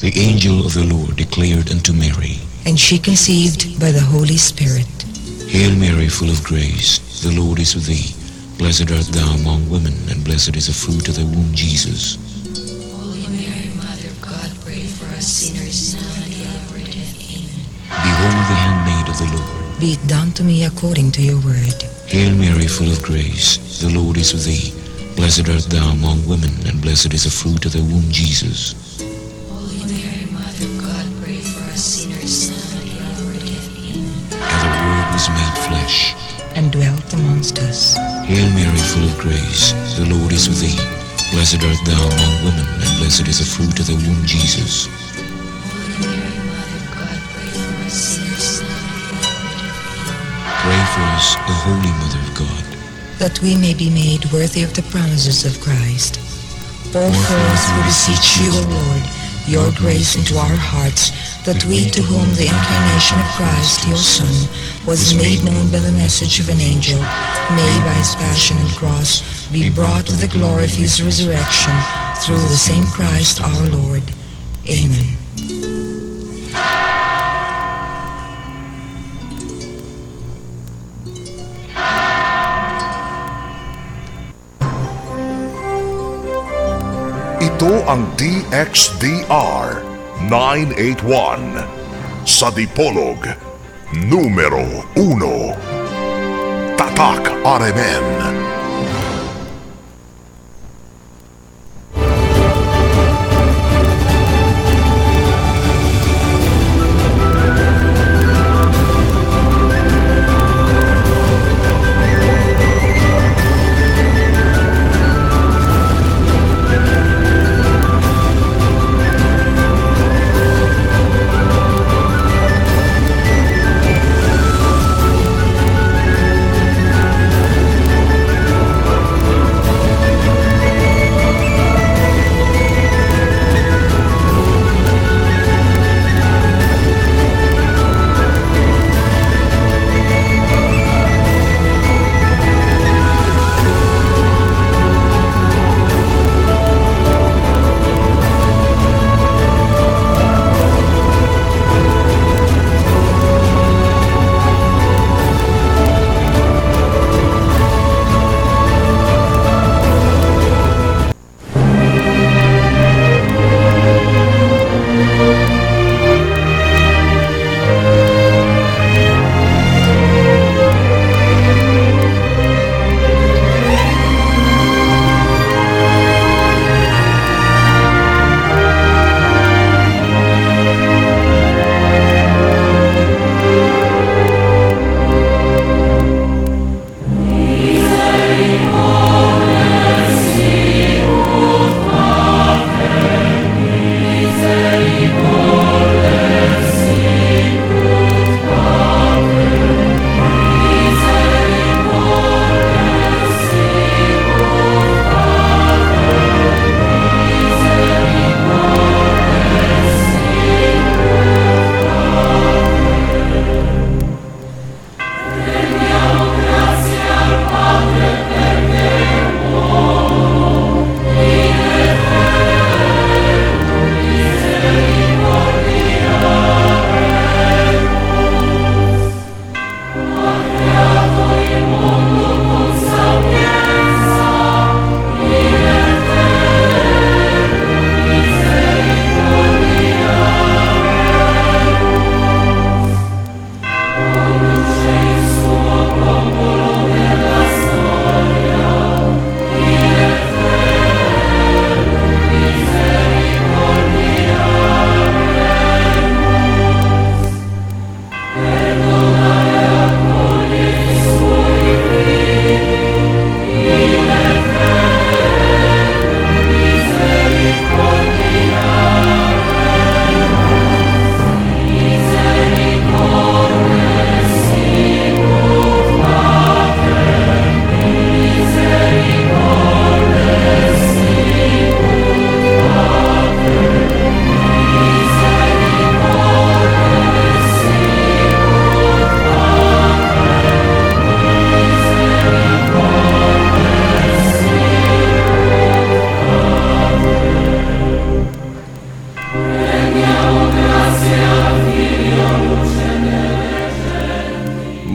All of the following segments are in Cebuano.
The angel of the Lord declared unto Mary, and she conceived by the Holy Spirit. Hail Mary, full of grace, the Lord is with thee. Blessed art thou among women, and blessed is the fruit of thy womb, Jesus. Holy Mary, Mother of God, pray for us sinners, now and at the hour of our death. Amen. Behold the handmaid of the Lord. Be it done to me according to your word. Hail Mary, full of grace, the Lord is with thee. Blessed art thou among women, and blessed is the fruit of thy womb, Jesus. Holy Mary, Mother of God, pray for us sinners, now and at the hour of our death. Amen. And the Word was made flesh. And dwelt amongst us. Hail Mary, full of grace, the Lord is with thee. Blessed art thou among women, and blessed is the fruit of thy womb, Jesus. Holy Mary, Mother of God, pray for us sinners, now and at the hour of our death. Amen. Pray for us, O Holy Mother of God, that we may be made worthy of the promises of Christ. Pour forth, we beseech you, O Lord, your grace into our hearts, that we to whom the incarnation of Christ, your Son, was made known by the message of an angel, may by his passion and cross be brought to the glory of his resurrection, through the same Christ our Lord. Amen. Ito ang DXDR 981 sa Dipolog, numero 1. Tatak RMN.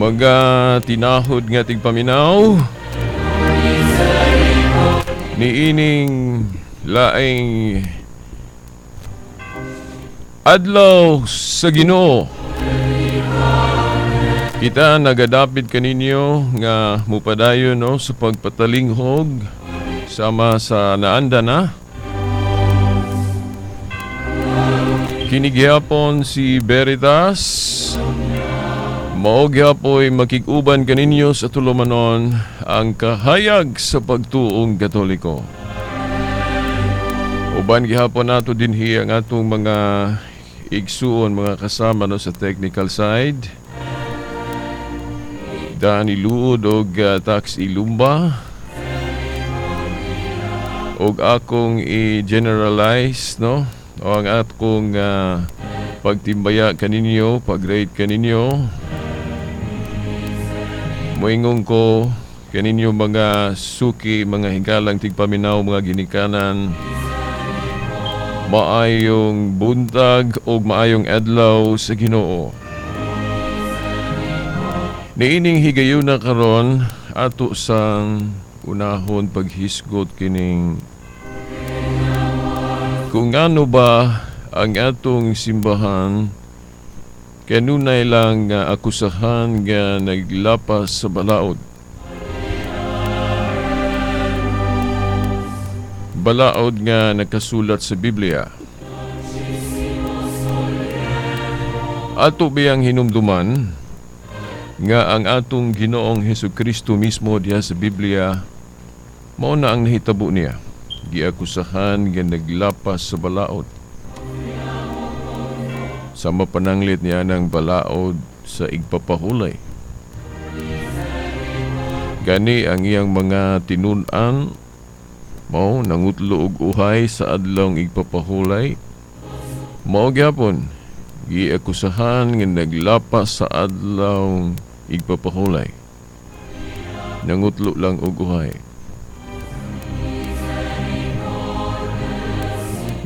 Mga tinahod nga tigpaminaw niining laing adlaw sa Ginoo, kita nagadapit kaninyo nga mupadayon, no, sa pagpatalinghog sama sa naanda na. Kini gihapon si Veritas. Mao gihapoy makig-uban kaninyo sa tulumanon ang kahayag sa pagtuong Katoliko. Uban gihapon nato dinhi ang atong mga igsuon, mga kasama, no, sa technical side. Dani Luod og Tax Ilumba. Og akong i-generalize, no, o ang akong pagtimbaya kaninyo, pag-rate kaninyo. Moingon ko kaninyo, mga suki, mga higalang tigpaminaw, mga ginikanan, maayong buntag o maayong adlaw sa Ginoo. Niining higayuna karon, ato sang unahon paghisgot kining kung ano ba ang atong simbahan kanunay lang nga akusahan nga naglapas sa balaod. Balaod nga nakasulat sa Biblia. Ato biyang hinumduman nga ang atong Ginoong Hesukristo mismo diha sa Biblia, mao na ang nahitabo niya. Giakusahan nga naglapas sa balaod. Sama pananglit niya ng balaod sa igpapahulay. Gani ang iyang mga tinun-an mao nangutlo og uhay sa adlawng igpapahulay. Mao gyapon giakusahan nga naglapas sa adlawng igpapahulay. Nangutlo lang og uhay.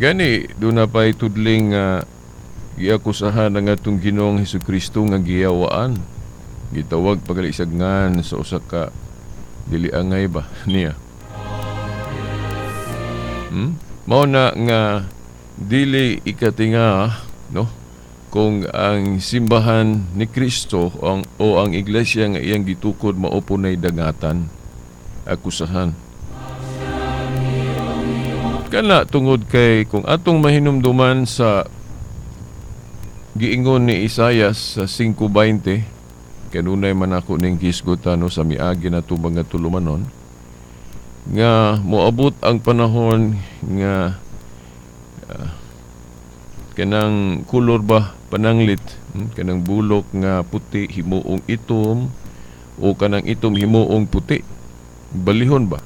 Gani doon na pa'y tudling giakusahan ang atong Ginoong Hesukristo nga giyawaan. Gitawag pagalisagngan sa usa ka dili angay ba niya. Mao na nga dili ikatinga, no, kung ang simbahan ni Kristo o ang iglesia nga iyang gitukod mao punay dangatan, akusahan. Kana tungod kay kung atong mahinumduman sa giingon ni Isayas sa 5:20, kanunay man ako ning gisgutan, no, sa miagi na itong mga tulumanon, nga moabot ang panahon nga kanang kulor ba pananglit, kanang bulok nga puti himuong itom o kanang itom himuong puti, balihon ba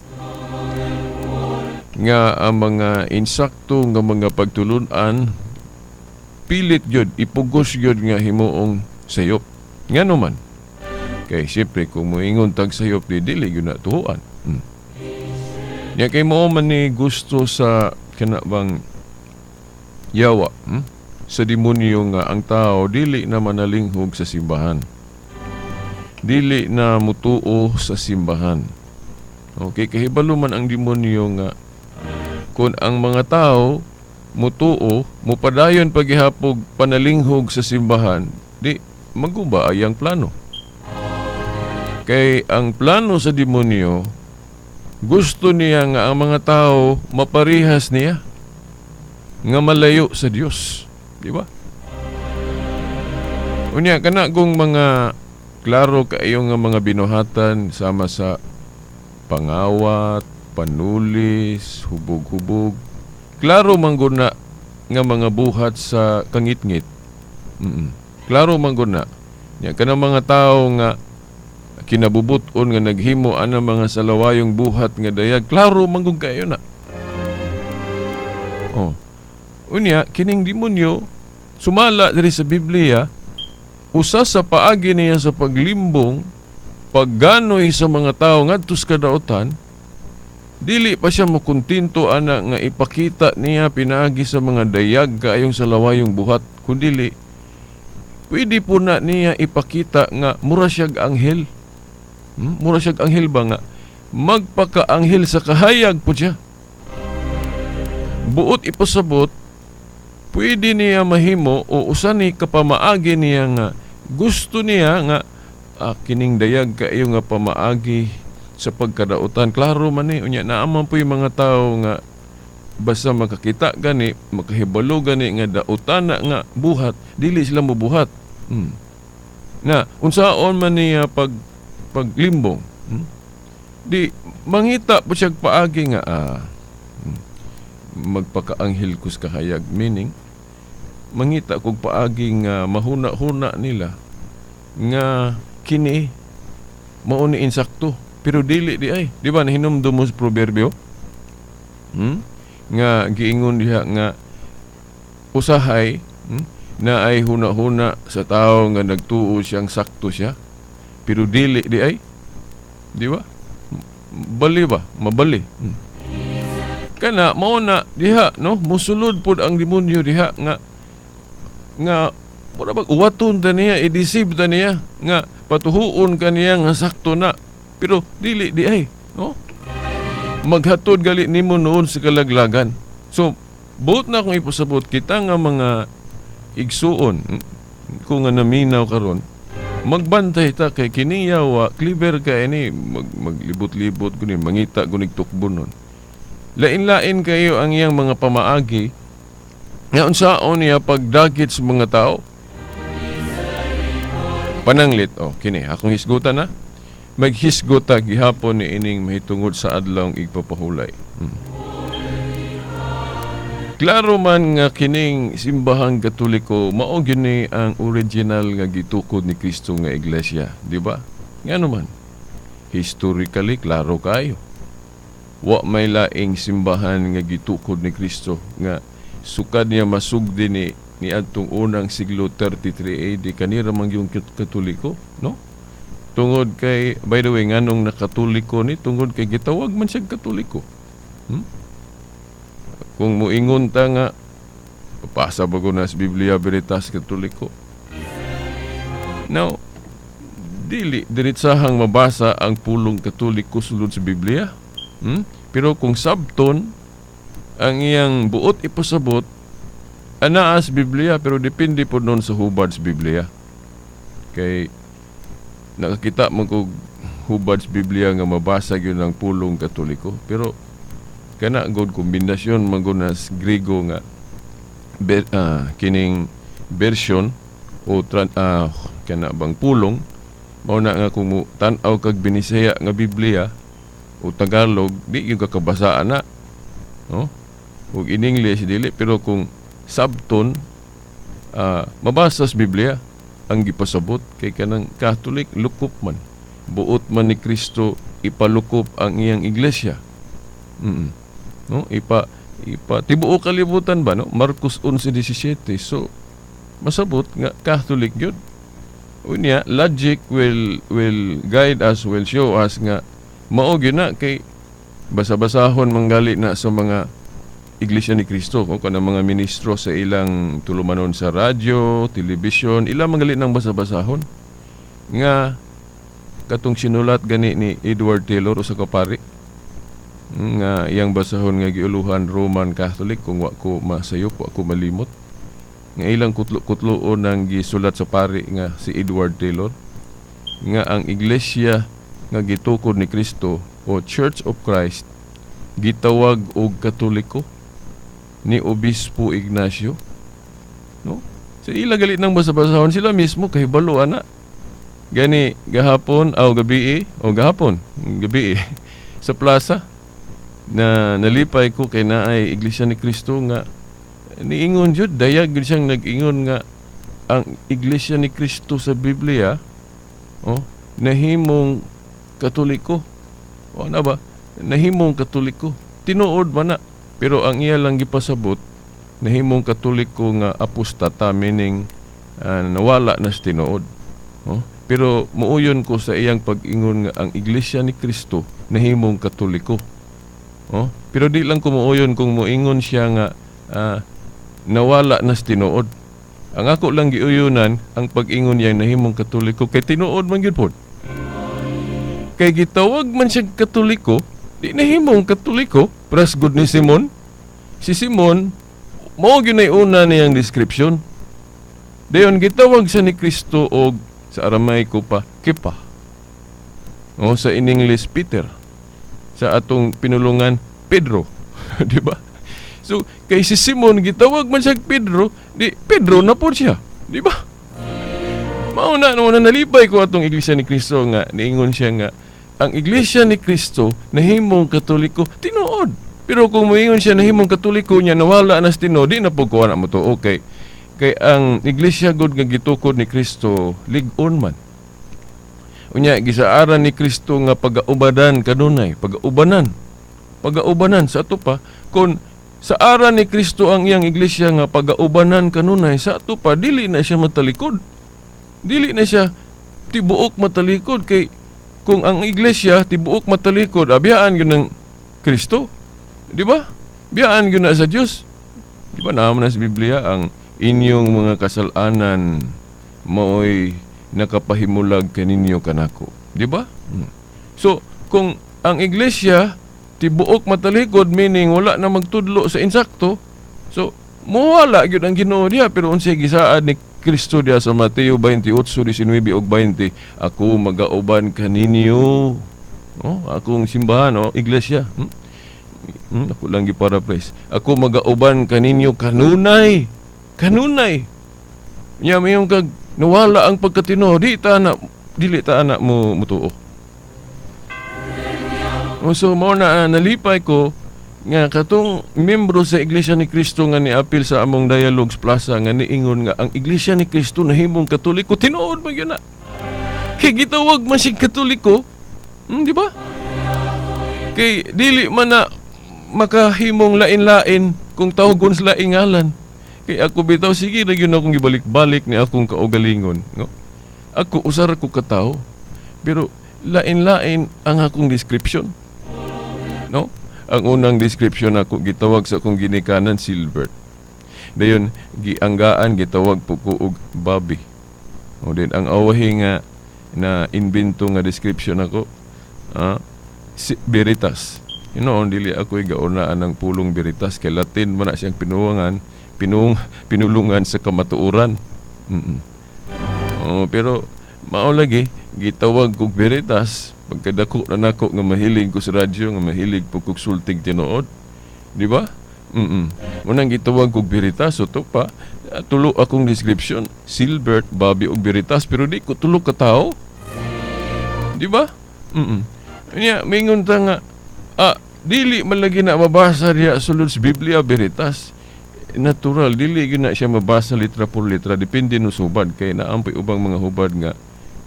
nga ang mga insakto nga mga pagtulunan pilit gyud, ipugos gyud nga himuong sayop. Ngano man? Kay siyempre kung moingon tag sayop, di dili gyud na tuhuan. Nya kay mao man ni gusto sa kana bang yawa, sa demonyo nga ang tao dili na manalinghog sa simbahan. Dili na mutuo sa simbahan. Okay, kahibalo man ang demonyo nga kung ang mga tao mutuo, mupadayon paghihapog panalinghog sa simbahan, di maguba ay ang plano. Kay ang plano sa demonyo, gusto niya nga ang mga tao maparihas niya nga malayo sa Dios, di ba? Unya kana kung mga klaro kaayo nga mga binuhatan sama sa pangawat, panulis, hubog-hubog, klaro man gud na nga mga buhat sa kangitngit. Klaro man gud na. Nya kanang mga tawo nga kinabubut-on nga naghimo ana mga salawayong buhat nga dayag, klaro man gud kayo na. Oh. Unya kining demonyo sumala diri sa Biblia, usa sa paagi niya sa paglimbong, pagganoy sa mga tawo ngadto sa kadaotan. Dili pa siya mokontento ana nga ipakita niya pinaagi sa mga dayag kaayong salawayong buhat, kundili Pwede po na niya ipakita nga mura siyag anghel. Mura siyag anghel ba nga magpakaanghel sa kahayag po siya. Buot ipasabot, pwede niya mahimo o usa ni kapamaagi niya nga gusto niya nga kining dayag kaayo nga pamaagi sa pagkadautan. Klaro man ni, unya naa man po yung mga tao nga basta makakita gani, makahibalo gani nga dautan na nga buhat, dili sila mobuhat. Na unsaon man niya paglimbong. Di mangita po siya paagi nga magpakaanghel ko sa kahayag, meaning mangita kog paagi nga mahuna-huna nila nga kini mao ni insakto, pero dili di ay. Di ba nahinumdum mo sa proverbio? Nga giingon diha nga usahay na ay huna-huna sa tao nga nagtuo siyang sakto siya, pero dili di ay, di ba? Bali ba? Mabali. Kana mao na diha, no, musulod pod ang demonyo diha nga nga mura bag uwaton ta niya, i-deceive ta niya nga patuhuon ka niya nga sakto na, pero dili di ay, no? Maghatod gali nimo noon sa kalaglagan. So buot na akong ipasabot kita nga mga igsuon kung nga naminaw karon, magbantay ta kay kini yawa clever ka ini maglibot-libot kunin mangita kunig tukbon nun. Lain-lain kayo ang iyang mga pamaagi nga unsaon niya pagdakit sa mga tao. Pananglit, oh, kini akong hisgutan na. Maghisgota gihapon ni ining mahitungod sa adlawng igpapahulay. Klaro man nga kining simbahang Katoliko mao gyud ni ang original nga gitukod ni Kristo nga iglesia, di ba? Ngano man? Historically klaro kayo. Wa may laing simbahan nga gitukod ni Kristo nga sukad niya masugdi ni adtong unang siglo 33 AD kanira man yung Katoliko, no? Tungod kay, by the way, nganong nakatoliko ni, tungod kay gitawag man siya Katoliko. Kung muingon ta nga, papasa ba ko na sa Biblia Veritas Katoliko? Now, dili, diretsahang mabasa ang pulong Katoliko sulod sa Biblia. Pero kung sabton, ang iyang buot ipasabot, anaa sa Biblia, pero depende po nun sa hubad sa Biblia. Kay nakakita man kog hubad sa Biblia nga mabasa gyud ang pulong Katoliko, pero kana god kombinasyon man gud nas Griego nga kining version o kana bang pulong mao na nga kung tan-aw kag Binisaya nga Biblia o Tagalog di gyud ka kabasaan na, no? Ug in English dili, pero kung sabton mabasa sa Biblia ang gipasabot kay kanang Catholic lukop man, buot man ni Kristo ipalukop ang iyang iglesia. No, ipa ipa tibuok kalibutan ba, no? Marcos 11:17. So masabot nga Catholic gyud. Unya logic will guide us, will show us nga mao gyud na kay basa-basahon manggali na sa mga Iglesia ni Cristo o kanang mga ministro sa ilang tulumanon sa radyo, telebisyon, ilang manggali nang basa-basahon nga katong sinulat gani ni Edward Taylor usa ka pari nga iyang basahon nga giuluhan Roman Catholic, kung wa ko masayop, wa ko malimot, nga ilang kutlo-kutloon ang gisulat sa pari nga si Edward Taylor nga ang iglesia nga gitukod ni Kristo o Church of Christ gitawag og Katoliko ni Obispo Ignacio, no? Sa ila galit nang basa-basahon sila mismo kahibalo ana. Gani gahapon aw gabi o gahapon gabi sa plaza na nalipay ko kay naay Iglesia ni Kristo nga niingon jud, dayag jud siyang nag-ingon nga ang Iglesia ni Kristo sa Biblia, oh, nahimong Katoliko. O na ba? Nahimong Katoliko. Tinuod man na. Pero ang iya lang gipasabot, nahimong Katoliko nga apostata, meaning nawala na sa tinuod. Oh? Pero muuyon ko sa iyang pag-ingon nga ang Iglesia ni Kristo nahimong Katoliko. Oh? Pero di lang ko muuyon kung muingon siya nga nawala na sa tinuod. Ang ako lang giuyunan ang pag-ingon niyang nahimong Katoliko kay tinuod man gyud pod. Kay gitawag man siya Katoliko, di nahimong Katoliko, pras gud ni Simon. Si Simon mao gyud nay una niyang description. Dayon gitawag siya ni Kristo og sa Aramaiko pa Kepa. O sa in English Peter. Sa atong pinulungan Pedro. Di ba? So kay si Simon gitawag man siya Pedro, di Pedro na po siya, di ba? Mao na no na nalipay ko atong Iglesia ni Cristo nga niingon siya nga ang Iglesia ni Cristo nahimong Katoliko tinuod. Pero kung moingon siya nahimong Katoliko niya nawala na sa tinuod, di na pud ko na mo to okay. Kay ang Iglesia gud nga gitukod ni Kristo lig-on man. Unya gisaaran ni Kristo nga pagaubadan kanunay, pagaubanan. Pagaubanan sa ato pa kon sa aran ni Kristo ang iyang iglesia nga pagaubanan kanunay sa ato pa dili na siya matalikod. Dili na siya tibuok matalikod kay kung ang iglesia tibuok matalikod, abiyaan gyud ng Kristo. Di ba? Biyaan gyud na sa Dios. Di ba naman na sa Biblia ang inyong mga kasalanan maoy nakapahimulag kaninyo kanako. Di ba? So, kung ang iglesia tibuok matalikod meaning wala na magtudlo sa insakto, so muwala gyud ang Ginoo diha. Pero unsay gisaad ni Kristo diha sa Mateo 28:19 ug 20, ako magauban kaninyo. Oh, akong simbahan, oh, iglesia. Ako lang gi-paraphrase. Ako magauban kaninyo kanunay. Kanunay. Nya mayong kag nawala ang pagkatino, di ta na dili ta ana mo mutuo. O, so mao na nalipay ko nga katong membro sa Iglesia ni Cristo nga niapil sa among Dialogues Plaza nga niingon nga ang Iglesia ni Cristo nahimong Katoliko, tinuod man gyud na. Kay gitawag man siyang Katoliko, di ba? Kay dili man na makahimong lain-lain kung tawgon sa laing ngalan. Kay ako bitaw sige ra gyud akong gibalik-balik ni akong kaugalingon, no? Ako usar ko katawo, pero lain-lain ang akong description. No? Ang unang description ako gitawag sa akong ginikanan Silbert. Dayon gianggaan gitawag po ko og Bobby. O din ang awahi nga na invento nga description ako, si Veritas. You know, dili ako gaunaan ng pulong Veritas kay Latin man na siyang pinuwangan, pinulungan sa kamatuoran. Oh, pero mao lagi gitawag kog Veritas pagkadako na nako nga mahilig ko sa radyo, nga mahilig po kog sultig tinuod. Di ba? Unang gitawag kog Veritas, so to pa tulo akong description, Silbert, Bobby ug Veritas, pero di ko tulo ka tawo. Di ba? Nya mingon ta nga dili man lagi na mabasa diha sulod sa Biblia Veritas. Natural dili gyud na siya mabasa litra por litra, depende no subad kay naampoy ubang mga hubad nga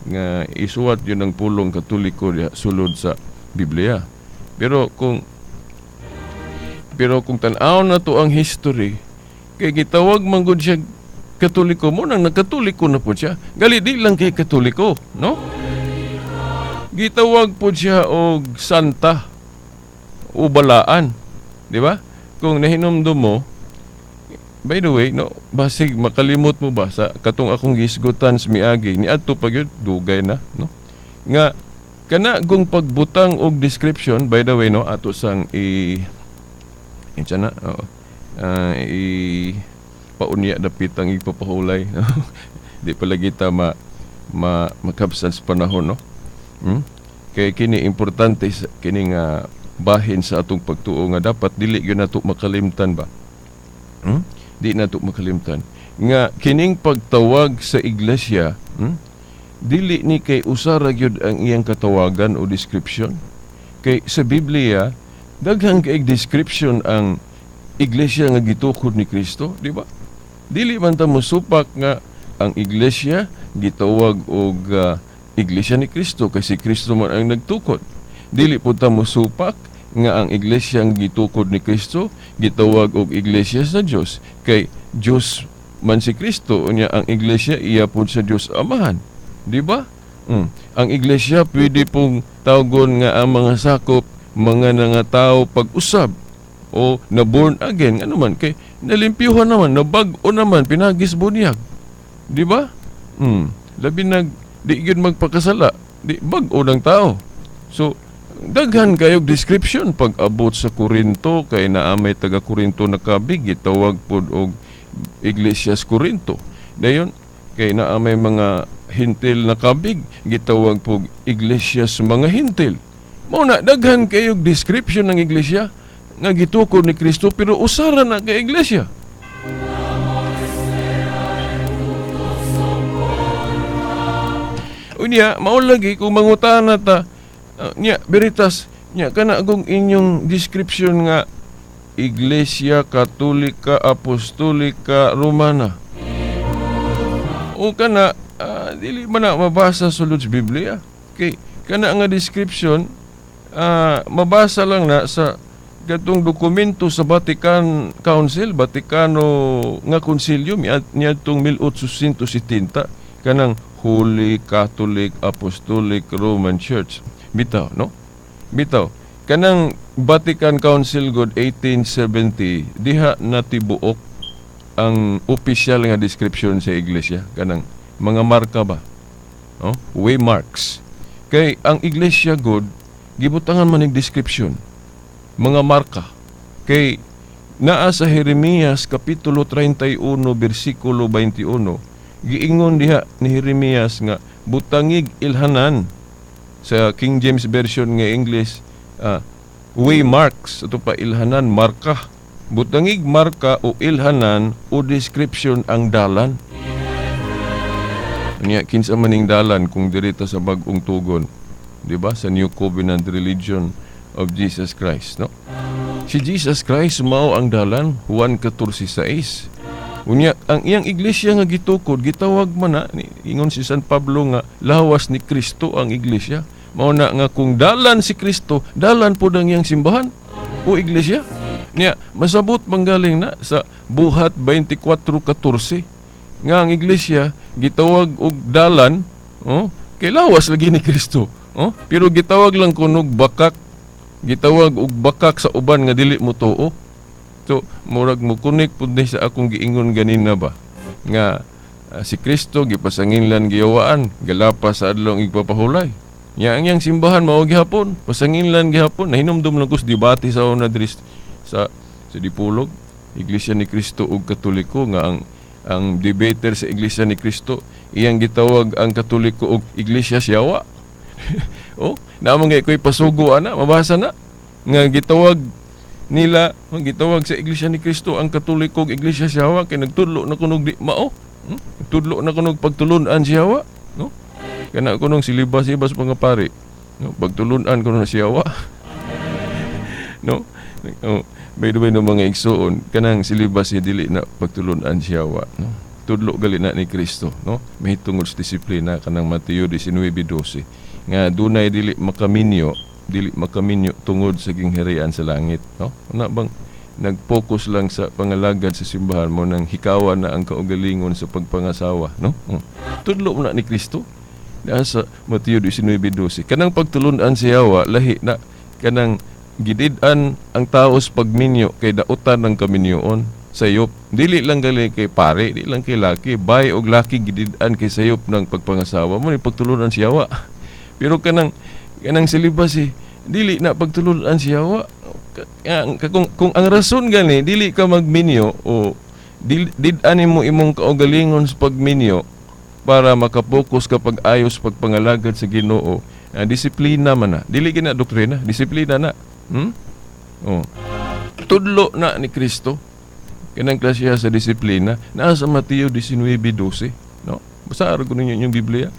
nga isuwat yun ang pulong Katoliko diha sulod sa Biblia. Pero kung tan-aw na to ang history kay gitawag man gud siya Katoliko, mo nang nagkatoliko na po siya. Gali di lang kay Katoliko, no? Gitawag po siya og santa o balaan, di ba? Kung nahinumdum mo, by the way, no, basig makalimot mo ba sa katong akong gisgutan sa miagi niadto pa gyud dugay na, no? Nga kana kung pagbutang og description, by the way, no, ato sang i insa na, oo, i paunya dapit ang ipapahulay, no? Di palagi ta ma, ma makabsan sa panahon, no? Kay kini importante sa, kini nga bahin sa atong pagtuo nga dapat dili gyud nato makalimtan ba. Di nato makalimtan nga kining pagtawag sa iglesia, Dili ni kay usa ra gyud ang iyang katawagan o description. Kay sa Biblia daghan kay description ang iglesia nga gitukod ni Kristo, di ba? Dili man ta mosupak nga ang iglesia gitawag og iglesia ni Kristo kay si Kristo man ang nagtukod. Dili po ta mosupak nga ang iglesia ang gitukod ni Kristo gitawag og iglesia sa Dios kay Dios man si Kristo, unya ang iglesia iya pod sa Dios Amahan, di ba? Ang iglesia pwede pong tawgon nga ang mga sakop mga nangatao pag-usab o na born again, ano man kay nalimpyuhan naman, nabag-o naman pinagis bunyag. Di ba? Labi nag di gyud magpakasala, di bag-o ng tao. So daghan kayog description pag abot sa Korinto, kay naa may taga Korinto nakabig, gitawag pod og Iglesia sa Korinto. Dayon kay naa may mga Hintil nakabig, gitawag pod Iglesia sa mga Hintil. Mao na daghan kayog description ng iglesia nga gitukod ni Kristo, pero usara na kay iglesia. Unya, mao lagi kung mangutana ta, nya Veritas, nya kana akong inyong description nga Iglesia Katolika Apostolika Romana. O kana dili man na mabasa sulod sa Biblia. Kay kana nga description mabasa lang na sa katong dokumento sa Vatican Council, Vaticano nga Konsilyo niadtong 1870, kanang Holy Catholic Apostolic Roman Church. Bitaw, no? Bitaw. Kanang Vatican Council god 1870, diha natibuok ang opisyal nga description sa iglesia, kanang mga marka ba? No? Waymarks. Kay ang iglesia god gibutangan man ning description, mga marka. Kay naa sa Jeremias kapitulo 31 bersikulo 21, giingon diha ni Jeremias nga butangig ilhanan, sa King James Version nga English, waymarks, ito pa ilhanan, marka. Butangig marka o ilhanan o description ang dalan. Niya kinsa maning dalan kung dirita sa bag-ong tugon, di ba? Sa New Covenant Religion of Jesus Christ, no? Si Jesus Christ mao ang dalan, Juan 14:6. Unya ang iyang iglesia nga gitukod, gitawag man na, ingon si San Pablo nga lawas ni Kristo ang iglesia. Mao na nga kung dalan si Kristo, dalan pud ang iyang simbahan o iglesia. Niya masabot manggaling na sa Buhat 24:14 nga ang iglesia gitawag og dalan, oh, kay lawas lagi ni Kristo, oh, pero gitawag lang kunog bakak, gitawag og bakak sa uban nga dili mo tuo. So murag mo kunik pud ni sa akong giingon ganina ba nga si Kristo gipasanginlan giyawaan galapas sa adlong igpapahulay. Nya ang iyang simbahan mao gihapon pasanginlan gihapon. Nahinumdum lang ko sa debate sa una diri sa Dipolog, Iglesia ni Cristo ug Katoliko, nga ang debater sa Iglesia ni Cristo iyang gitawag ang Katoliko og Iglesia Siyawa. Oh, naman ngay ko'y pasugo ana, mabasa na nga gitawag nila, gitawag sa Iglesia ni Cristo ang Katoliko og Iglesia Siyawa kay nagtudlo na kunog di mao. Nagtudlo na kunog pagtulun-an siyawa, no? Kana kunong silibas-ibas mga pari, no? Pagtulun-an kuno na siyawa. No? Oh, by the way, no, mga igsuon, kanang silibas dili na pagtulun-an siyawa, no? Tudlo gali na ni Kristo, no? Mahitungod sa disiplina kanang Mateo 19:12 nga dunay dili makaminyo tungod sa gingharian sa langit, no? Una bang nag-focus lang sa pangalagad sa simbahan mo nang hikawan na ang kaugalingon sa pagpangasawa, no? Tudlo mo na ni Kristo na sa Mateo 19:12. Kanang pagtulun-an siyawa lahi na kanang gidid-an ang taos pagminyo kay dautan ng kaminyoon sayop. Dili lang gali kay pare, di lang kay laki, bay og laki gidid-an kay sayop ng pagpangasawa mo ni pagtulun-an siyawa. Pero kanang silibas dili na pagtulun-an siyawa. Kung ang rason gani dili ka magminyo o did-an mo imong kaugalingon sa pagminyo para makapokus ka pag-ayos pagpangalagad sa Ginoo, disiplina man na. Dili gina doktrina, disiplina na. Oh. Tudlo na ni Kristo kanang klasiya sa disiplina naa sa Mateo 19:12, no? Basta ara ko ninyo inyong Biblia.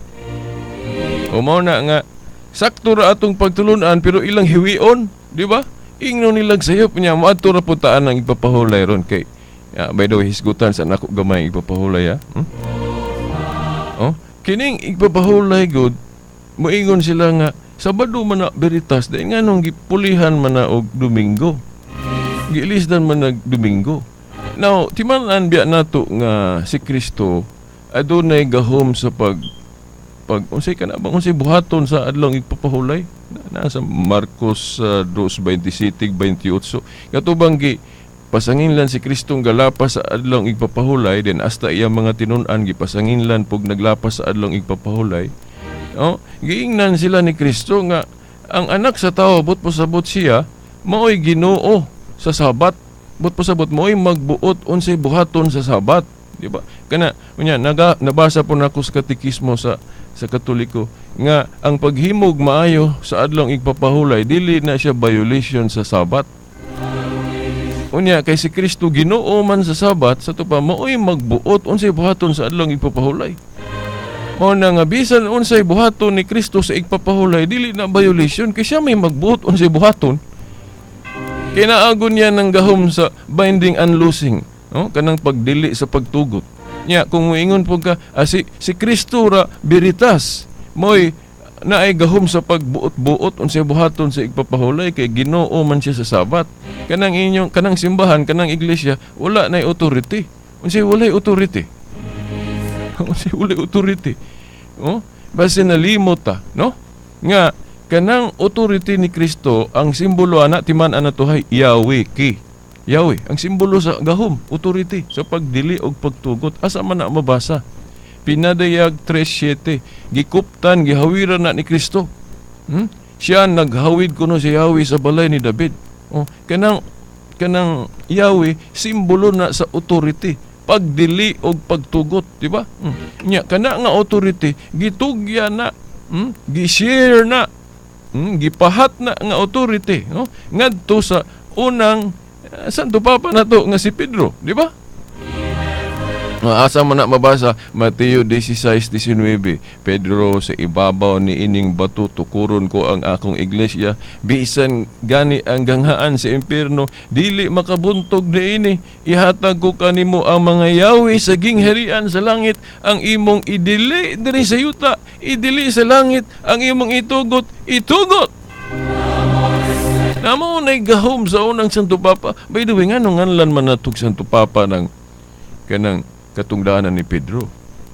O mao na nga sakto ra atong pagtulun-an pero ilang hiwion, di ba? Ingnon nilang sayop niya moadto ra putaan ang ipapahulay ron kay by the way, hisgutan sa nako gamay ipapahulay, ha? Oh, kining ipapahulay god moingon sila nga Sabado man na Veritas, dahil nga nung gipulihan man na og Domingo. Giilisdan man nag Domingo. Now, timan-an biya nato nga si Kristo adunay gahom sa pag unsay kana bang unsay buhaton sa adlong igpapahulay. Nasa Marcos 2:27-28. Katubang gi Nagpasanginlan si Kristong galapas sa adlong igpapahulay, then hasta iyang mga tinun-an gipasanginlan pug naglapas sa adlong igpapahulay. Oh, giingnan sila ni Kristo nga ang anak sa tawo, but pasabot siya, maoy Ginoo sa Sabat. But pasabot maoy magbuot unsay buhaton sa Sabat, di ba? Kana unya naga nabasa po nako sa katekismo sa Katoliko nga ang paghimog maayo sa adlong igpapahulay dili na siya violation sa Sabat. Unya kay si Kristo Ginoo man sa Sabat, sa pa maoy magbuot unsay buhaton sa adlong igpapahulay. Mao na nga bisan unsay buhaton ni Kristo sa igpapahulay dili na violation kay siya may magbuot unsay buhaton. Kinaagon niya ng gahom sa binding and loosing, no? Kanang pagdili sa pagtugot. Nya kung moingon po ka si Kristo ra veritas, moy naay gahom sa pagbuot-buot unsay buhaton sa igpapahulay kay Ginoo man siya sa Sabat. Kanang inyong kanang simbahan, kanang iglesia wala nay authority. Unsay walay authority? Unsay walay authority? Oh, basta nalimot ta, no? Nga kanang authority ni Kristo ang simbolo ana timan ana tuhay Yahweh ki. Yahweh ang simbolo sa gahom, authority sa pagdili og pagtugot. Asa man na mabasa? Pinadayag 3:7, gikuptan gihawiran na ni Kristo. Siya naghawid kuno si Yahweh sa balay ni David. Oh, kanang kanang Yahweh simbolo na sa authority, pagdili og pagtugot, di ba? Nya kana nga authority gitugya na, gi-share na, gipahat na nga authority, no? Ngadto sa unang Santo Papa na to nga si Pedro, di ba? Asa man na mabasa? Mateo 16:19. Pedro, sa ibabaw ni ining bato tukuron ko ang akong iglesia, bisan gani ang ganghaan sa impierno dili makabuntog niini. Ihatag ko kanimo ang mga yawi sa gingharian sa langit. Ang imong idili diri sa yuta, idili sa langit. Ang imong itugot, itugot. Namo nay gahom sa unang Santo Papa. By the way, nganong nganlan man natog Santo Papa ng kanang katungdanan ni Pedro?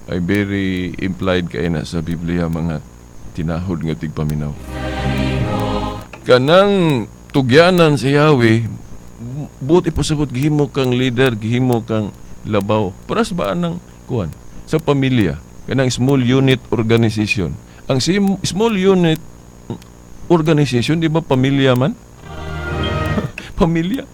Ay very implied kay na sa Biblia, mga tinahod nga tigpaminaw. Kanang tugyanan si Yahweh, buot ipasabot gihimo kang leader, gihimo kang labaw. Paras ba ang kuan sa pamilya, kanang small unit organization. Ang small unit organization, di ba pamilya man? Pamilya.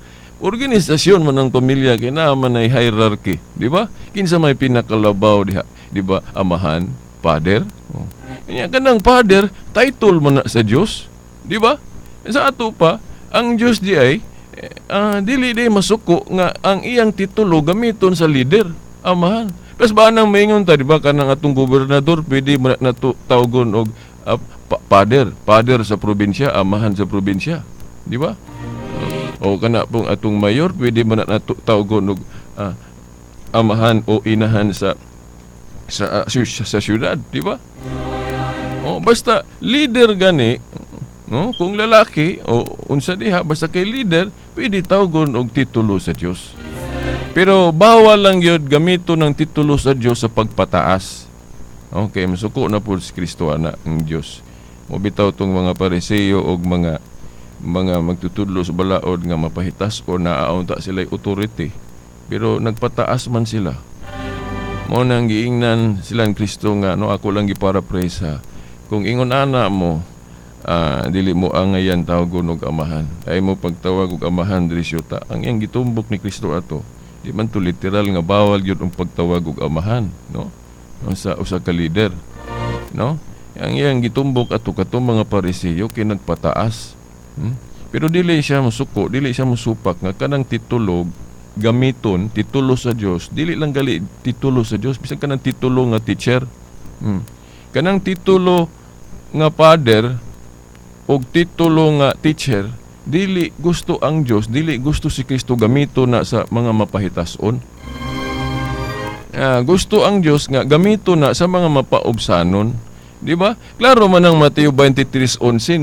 Organisasyon man ang pamilya, kay naa man ay hierarchy, di ba? Kinsa may pinakalabaw diha, di ba? Amahan, father. Oh. Nya kanang father, title man na sa Dios, di ba? Sa ato pa, ang Dios di ay dili di masuko nga ang iyang titulo gamiton sa leader, amahan. Pas ba nang maingon ta, di ba, kanang atong gobernador pwede man na tawgon og father, father sa probinsya, amahan sa probinsya, di ba? O kana pong atong mayor pwede man na tawgon og amahan o inahan sa syudad, di ba? O basta leader gani, no? Kung lalaki o unsa diha, basta kay leader pwede tawgon og titulo sa Dios. Pero bawal lang gyud gamito ng titulo sa Dios sa pagpataas. Okay, masuko na po si Kristo ana ang Dios. Mobitaw tong mga Pariseo og mga magtutudlo sa balaod nga mapahitas o naaunta sila authority, pero nagpataas man sila. Mao nang giingnan sila ni Kristo nga, no, ako lang giparaphrase ha. Kung ingon ana mo, dili mo angayan tawgon og amahan, ay mo pagtawag og amahan diri syuta. Ang iyang gitumbok ni Kristo ato, di man to literal nga bawal gyud ang pagtawag og amahan, no, sa usa ka leader, no? Ang iyang gitumbok ato katong mga Pariseo kay nagpataas. Pero dili siya musuko, dili siya musupak nga kanang titulo gamiton, titulo sa Dios, dili lang gali titulo sa Dios, bisan kanang titulo nga teacher. Kanang titulo nga father og titulo nga teacher, dili gusto ang Dios, dili gusto si Kristo gamito na sa mga mapahitason. Gusto ang Dios nga gamito na sa mga mapaubsanon, di ba? Klaro man ang Mateo 23:11,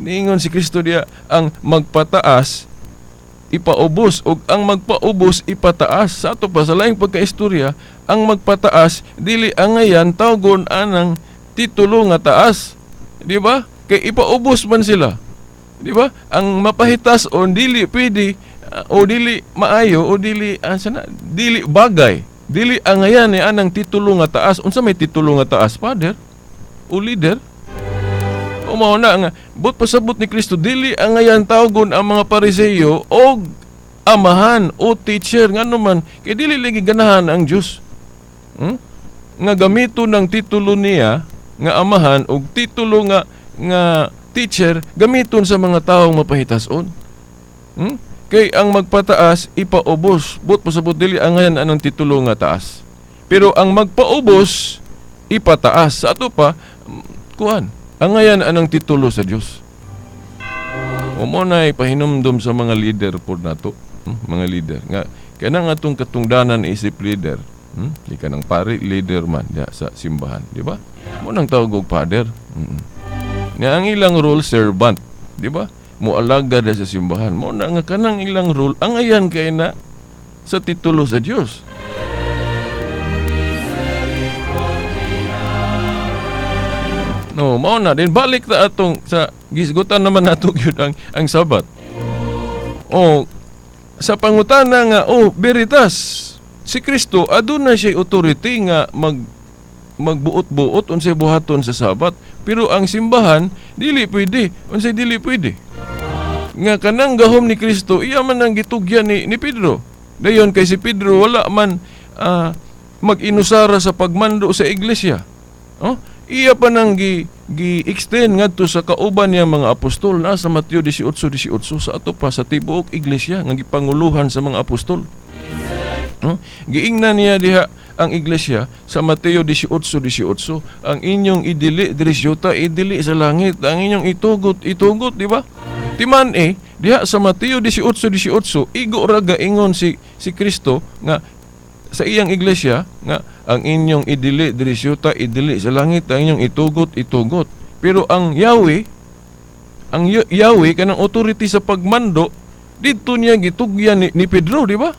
niingon si Kristo diya, ang magpataas ipaubos og ang magpaubos ipataas. Sa ato pa sa laing pagkaistorya, ang magpataas dili angayan tawgon anang titulo nga taas, di ba? Kay ipaubos man sila, di ba? Ang mapahitas on dili pwede o dili maayo o dili sana dili bagay, dili angayan ni anang titulo nga taas. Unsa may titulo nga taas, father o leader? O mao na nga but pasabot ni Kristo, dili angayan tawgon ang mga Pariseo og amahan o teacher, ngano man kay dili lagi ganahan ang Dios nga gamito ng titulo niya nga amahan og titulo nga nga teacher gamiton sa mga taong mapahitason. Kay ang magpataas ipaubos. But pasabot dili angayan anang titulo nga taas. Pero ang magpaubos ipataas. Sa ato pa kuan, angayan anang titulo sa Dios. O mo na ipahinumdom sa mga leader po nato, mga leader nga kanang atong katungdanan isip leader. Di ka ng pari, leader man diya sa simbahan, di ba? Mo nang tawag og father. Nga ang ilang role servant, di ba? Moalaga sa simbahan. Mo na nga kanang ilang role angayan kay na sa titulo sa Dios. No, mao na din balik ta atong sa gisgutan naman nato gyud ang Sabat. O sa pangutana nga oh veritas si Kristo aduna siya authority nga magbuot-buot unsay buhaton sa Sabat, pero ang simbahan dili pwede. Unsay dili pwede? Nga kanang gahom ni Kristo iya man ang gitugyan ni Pedro. Dayon kay si Pedro wala man mag-inusara sa pagmando sa iglesia. Oh, iya pa nang gi-extend ngadto sa kauban niya mga apostol na sa Mateo 18:18 sa ato pa sa tibuok iglesia nga gipanguluhan sa mga apostol. No? Giingnan niya diha ang iglesia sa Mateo 18:18, ang inyong idili diri sa yuta, idili sa langit, ang inyong itugot, itugot, di ba? Timan diha sa Mateo 18:18, igo ra gaingon si Kristo nga sa iyang iglesia nga ang inyong idili diri sa yuta, idili sa langit, ang inyong itugot, itugot. Pero ang Yahweh, kanang authority sa pagmando didto niya gitugyan ni Pedro, di ba?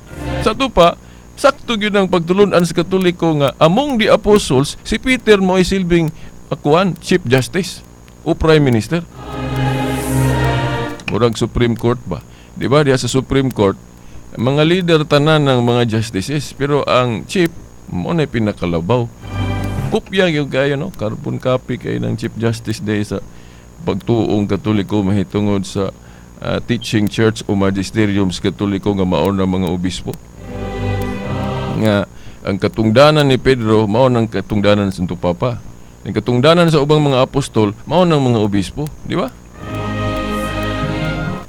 Sa ato pa, sakto gyud ang pagtulun-an sa Katoliko nga among the apostles si Peter mo ay silbing akuan Chief Justice o Prime Minister. Murag Supreme Court ba? Di ba diha sa Supreme Court mga leader tanan ng mga justices, pero ang chief mo na pinakalabaw. Kopya gyud kayo, no? Carbon copy kay ng Chief Justice Day sa pagtuong Katoliko mahitungod sa teaching church o magisterium sa Katoliko nga mao na mga obispo. Nga ang katungdanan ni Pedro mao nang katungdanan sa Santo Papa. Ang katungdanan sa ubang mga apostol mao nang mga obispo, di ba?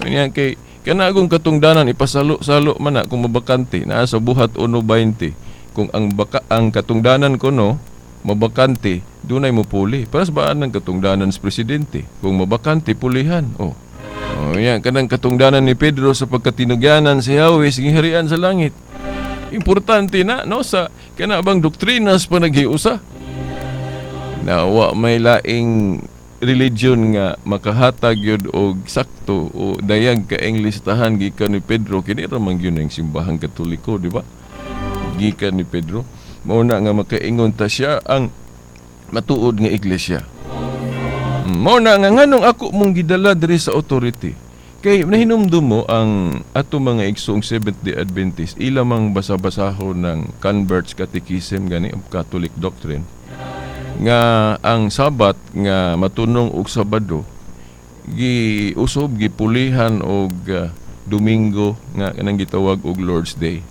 Kanya kay kanagong katungdanan ipasalo-salo man na kung mabakante naa sa buhat 1:20. Kung ang katungdanan kuno mabakante, dunay mopuli. Para sa baan ng katungdanan sa presidente? Kung mabakante, pulihan. Oh. Oh, yan kanang katungdanan ni Pedro sa pagkatinugyanan si Yahweh sa giharian sa langit. Importante na no sa kana bang doktrina sa panaghiusa. Na wa may laing religion nga makahatag yun og sakto o dayag ka listahan gikan ni Pedro, kini ra man gyud ang simbahang Katoliko, di ba? Gikan ni Pedro. Mao na nga makaingon ta siya ang matuod nga iglesia. Mao na nga nganong ako mong gidala diri sa authority. Kay nahinumdum mo ang ato mga igsoong Seventh-day Adventist, ila mang basa-basahon ng Converts Catechism gani of Catholic doctrine nga ang Sabat nga matunong og Sabado giusob gipulihan og Domingo nga kanang gitawag og Lord's Day.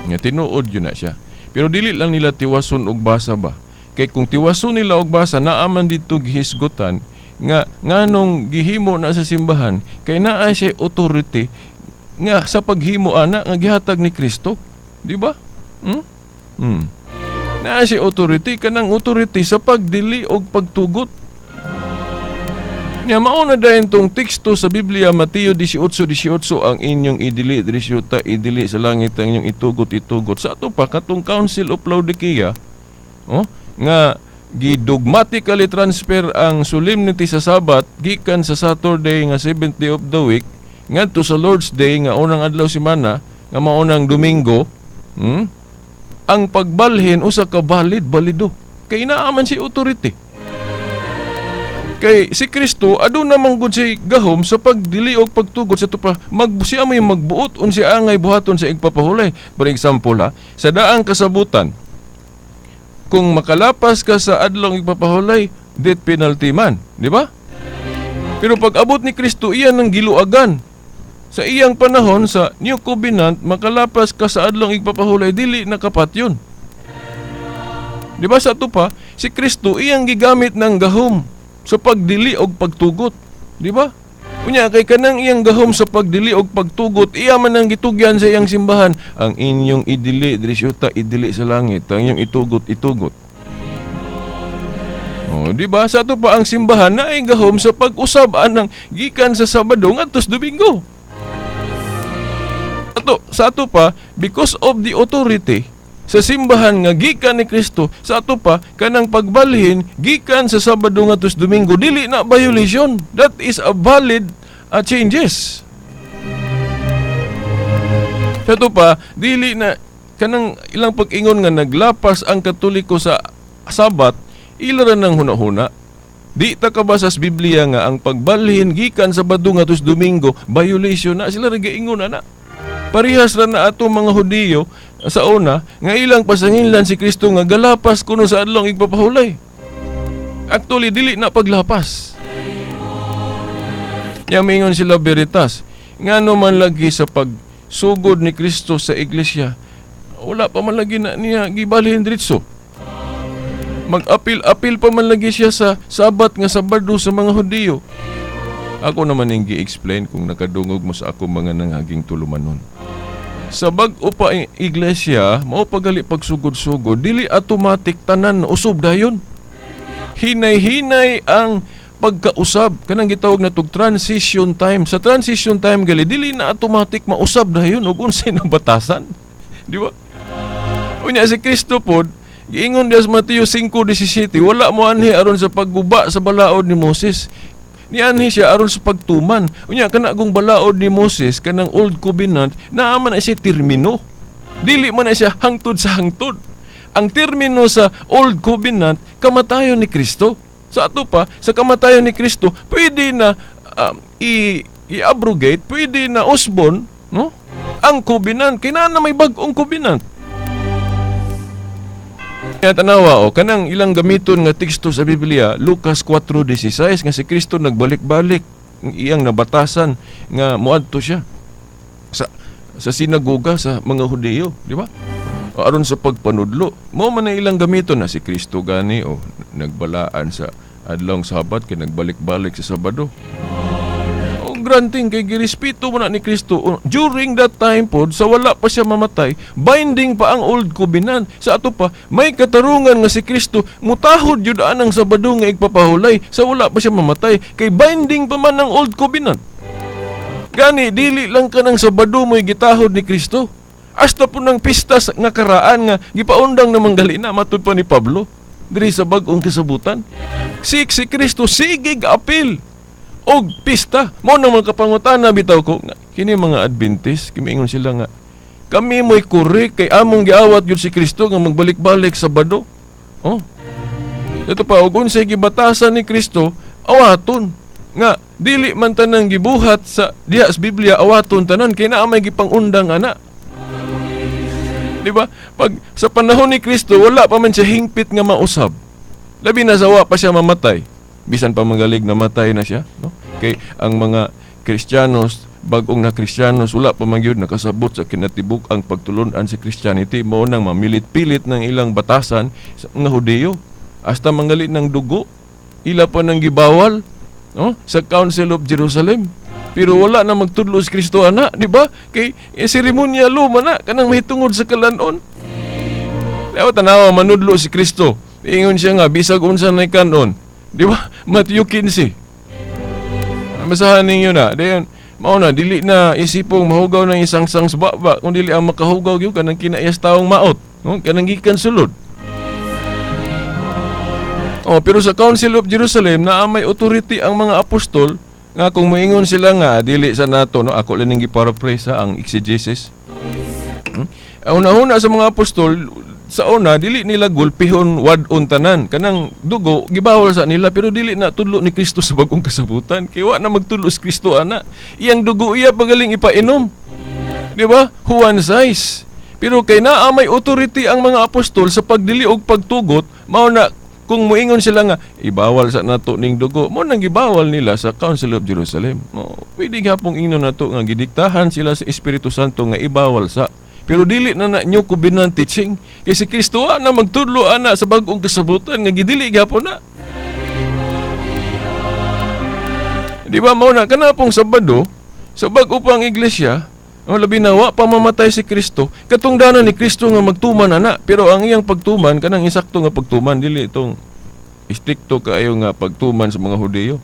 Nga tinuod yun na siya. Pero dili lang nila tiwason og basa ba. Kay kung tiwason nila og basa, naaman dito gihisgutan nga nganong gihimo na sa simbahan kay naa siya authority nga sa paghimo ana nga gihatag ni Kristo, di ba? Naa siya authority, kanang authority sa pagdili og pagtugot. Nya mao na dayon tong teksto sa Biblia, Mateo 18:18, ang inyong idili diri sa yuta, idili sa langit, ang inyong itugot, itugot. Sa ato pa katong Council of Laodicea, oh, nga gidogmatically transfer ang solemnity sa Sabat gikan sa Saturday nga 7th day of the week ngadto sa Lord's Day nga unang adlaw semana nga maunang Domingo. Ang pagbalhin usa ka valid balido kay naa man si authority. Kay si Kristo aduna man gud siya gahom sa pagdili og pagtugot sa tupa mag siya may magbuot unsa angay buhaton sa igpapahulay. For example ha, sa daang kasabutan, kung makalapas ka sa adlong igpapahulay, death penalty man, di ba? Pero pag abot ni Kristo, iyan ang giluagan. Sa iyang panahon sa New Covenant, makalapas ka sa adlong igpapahulay, dili nakapatyon. Di ba sa ato pa, si Kristo iyang gigamit ng gahom sa pagdili og pagtugot. Di ba? Unya kay kanang iyang gahom sa pagdili og pagtugot, iya man ang gitugyan sa iyang simbahan. Ang inyong idili diri sa idili sa langit, ang inyong itugot, itugot. Oh, di ba? Sa ato pa ang simbahan na ay gahom sa pag-usab anang gikan sa Sabado ngadto sa Domingo. Ato, sa ato pa, because of the authority sa simbahan nga gikan ni Kristo, sa ato pa kanang pagbalhin gikan sa Sabado ngadto sa Domingo dili na violation. That is a valid changes. Sa ato pa dili na kanang ilang pag-ingon nga naglapas ang Katoliko sa Sabat, ila ra nang hunahuna. Di ta kabasa sa Biblia nga ang pagbalhin gikan Sabado ngadto sa Domingo violation na, sila ra giingon ana. Parehas ra na ato mga Hudiyo sa una nga ilang pasanginlan si Kristo nga galapas kuno sa adlong igpapahulay. Actually dili na paglapas. Nya mingon sila Veritas, ngano man lagi sa pagsugod ni Kristo sa iglesia, wala pa man lagi na niya gibalhin diretso. Mag-apil-apil pa man lagi siya sa Sabat nga Sabado sa mga Hudiyo. Ako naman yung gi-explain kung nakadungog mo sa ako mga nanghaging tulumanon. Sa bag-o pa iglesia, mao pagali pagsugod-sugod, dili automatic tanan usab dayon. Hinay-hinay ang pagkausab, kanang gitawag na tug transition time. Sa transition time gali dili na automatic mausab dayon ug unsay na batasan. Di ba? Unya si Kristo pod giingon diya sa Mateo 5:17, wala mo anhi aron sa pagguba sa balaod ni Moses. Nianhi siya aron sa pagtuman. Unya kana kung balaod ni Moses kanang Old Covenant, naa man na siya termino. Dili man na siya hangtod sa hangtod. Ang termino sa Old Covenant, kamatayon ni Kristo. Sa ato pa, sa kamatayon ni Kristo, pwede na i-abrogate, pwede na usbon, no? Ang covenant, kay naa na may bag-ong covenant. Kaya tanawa o, kanang ilang gamiton nga teksto sa Biblia, Lucas 4:16, nga si Kristo nagbalik-balik iyang nabatasan nga moadto siya sa sinagoga sa mga Hudiyo, di ba? O, aron sa pagpanudlo. Mao man na ilang gamiton na si Kristo gani o nagbalaan sa adlong Sabat kay nagbalik-balik sa Sabado. O granting kay girespeto mo na ni Kristo. O, during that time pod sa wala pa siya mamatay, binding pa ang Old Covenant. Sa ato pa may katarungan nga si Kristo mutahod jud anang Sabado nga igpapahulay sa wala pa siya mamatay kay binding pa man ang Old Covenant. Gani dili lang kanang Sabado mo'y gitahod ni Kristo. Hasta po ng pista nga karaan nga gipaundang namang gali na matud pa ni Pablo diri sa bag-ong kasabutan. Si Kristo sige apil og pista. Mo nang mga kapangutana bitaw ko nga, kini mga Adventist kimiingon sila nga kami mo'y correct kay among giawat gyud si Kristo nga magbalik-balik sa Sabado. Oh. Ito pa og unsay gibatasan ni Kristo awaton nga dili man tanang gibuhat sa diha sa Biblia awaton tanan kay naa may gipangundang ana. Di ba? Pag sa panahon ni Kristo wala pa man siya hingpit nga mausab. Labi na sa wa pa siya mamatay. Bisan pa magalig namatay na siya, no? Kay ang mga Kristiyanos, bag-ong na Kristiyanos, wala pa man gyud nakasabot sa kinatibuk ang pagtulun-an sa Christianity, mao nang mamilit-pilit ng ilang batasan sa mga Hudiyo. Hasta mangali ng dugo, ila pa nang gibawal, no? Sa Council of Jerusalem. Pero wala na magtudlo si Kristo ana, di ba? Kay seremonya luma na kanang mahitungod sa kalanon. Leo tanawa manudlo si Kristo. Ingon siya nga bisag unsa na kanon. Di ba? Matthew 15. Basahan ninyo na. Dayon mao na dili na isipong mahugaw ng isang sang sa baba kung dili ang makahugaw gyud kanang kinaiyas taong maot, no? Kanang gikan sulod. Oh, pero sa Council of Jerusalem naa may authority ang mga apostol nga kung moingon sila nga dili sa nato, no, ako lang ning gi-paraphrase ha, ang exegesis. Ang una-una sa mga apostol sa una dili nila gulpihon wad-on tanan kanang dugo gibawal sa nila, pero dili na tudlo ni Kristo sa bagong kasabutan kay wa na magtudlo si Kristo ana, iyang dugo iya pagaling ipainom, di ba? Juan 6. Pero kay naa may authority ang mga apostol sa pagdili og pagtugot, mao na kung moingon sila nga ibawal sa nato ning dugo, mao nang gibawal nila sa Council of Jerusalem. No, pwede gihapong ingnon nato nga gidiktahan sila sa Espiritu Santo nga ibawal sa. Pero dili na na New Covenant teaching kay si Kristo na magtudlo ana sa bag-ong kasabutan nga gidili gihapon na. Di ba mao na kana pong Sabado sa bag-o pang iglesia, ang labi na wa pa mamatay si Kristo, katungdanan ni Kristo nga magtuman ana, pero ang iyang pagtuman kanang insakto nga pagtuman, dili itong istrikto kaayo nga pagtuman sa mga Hudiyo.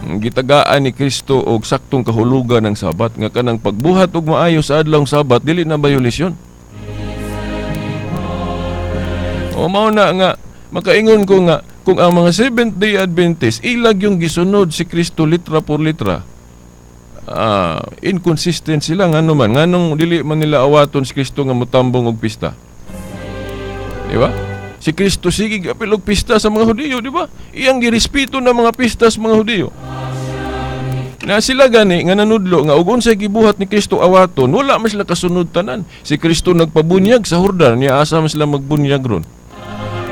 Gitagaan ni Kristo og saktong kahulugan ng Sabat nga kanang pagbuhat og maayo sa adlawng Sabat dili na violation. O mao na nga makaingon ko nga kung ang mga Seventh Day Adventist ilag yung gisunod si Kristo litra por litra, inconsistent sila ngano man, nganong dili man nila awaton si Kristo nga motambong og pista. Di ba? Si Kristo sige giapil og pista sa mga Hudiyo, di ba? Iyang girespeto na mga pista sa mga Hudiyo. Na sila gani nga nanudlo nga og unsay gibuhat ni Kristo awaton, wala man sila kasunod tanan. Si Kristo nagpabunyag sa Jordan, niya asa man sila magbunyag ron.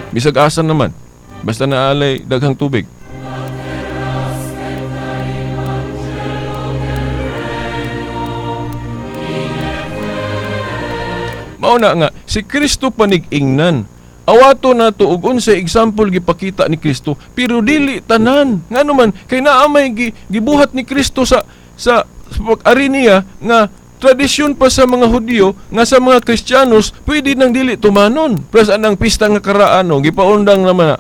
Bisag asa naman, basta naalay daghang tubig. Mao na nga si Kristo panig-ingnan. Awato nato og unsay example gipakita ni Kristo, pero dili tanan. Ngano man kay naa may gibuhat ni Kristo sa pag-ari niya nga tradisyon pa sa mga Hudiyo nga sa mga Kristiyanos pwede nang dili tumanon. Plus anang pista nga karaan no, gipaundang naman na.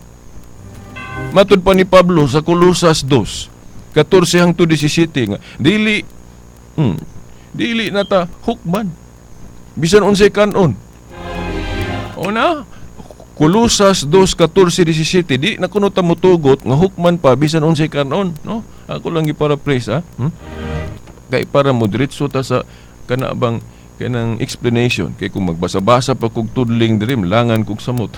Matud pa ni Pablo sa Colosas 2:14 hangtod 17 nga dili dili na ta hukman bisan unsay kanon. O na Colosas 2:14-17 di na kuno ta motugot nga hukman pa bisan unsay kanon, no? Ako lang giparaphrase ha. Kay para mo diretso ta sa kana bang kanang explanation kay kung magbasa-basa pa kog tudling diri langan kog samot.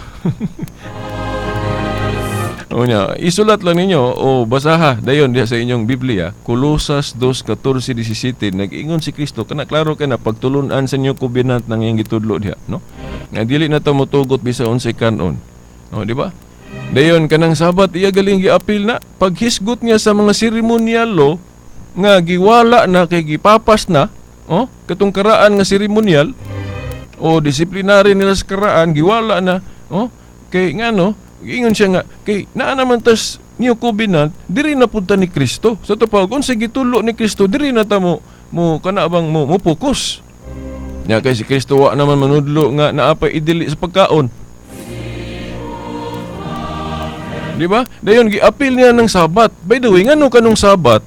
O nya, isulat lang ninyo o basaha dayon diha sa inyong Biblia, Colosas 2:14-17 nag-ingon si Kristo kana klaro kay na pagtulun-an sa New Covenant nang iyang gitudlo diha, no? Nga dili na ta motugot bisa unsay kanon. No, di ba? Dayon kanang Sabat iya galing giapil na paghisgot niya sa mga seremonyal nga giwala na kay gipapas na, oh, katong karaan nga seremonyal o disiplinary nila sa karaan giwala na, oh, kay ngano ingon siya nga kay naa naman tas New Covenant diri na punta ni Kristo. Sa tupag unsa gitulo ni Kristo diri na ta mo kana bang mo focus. Nya kay si Kristo wa naman manudlo nga naa pa idili sa pagkaon. Di ba? Dayon giapil niya ng Sabat. By the way, ngano kanong Sabat?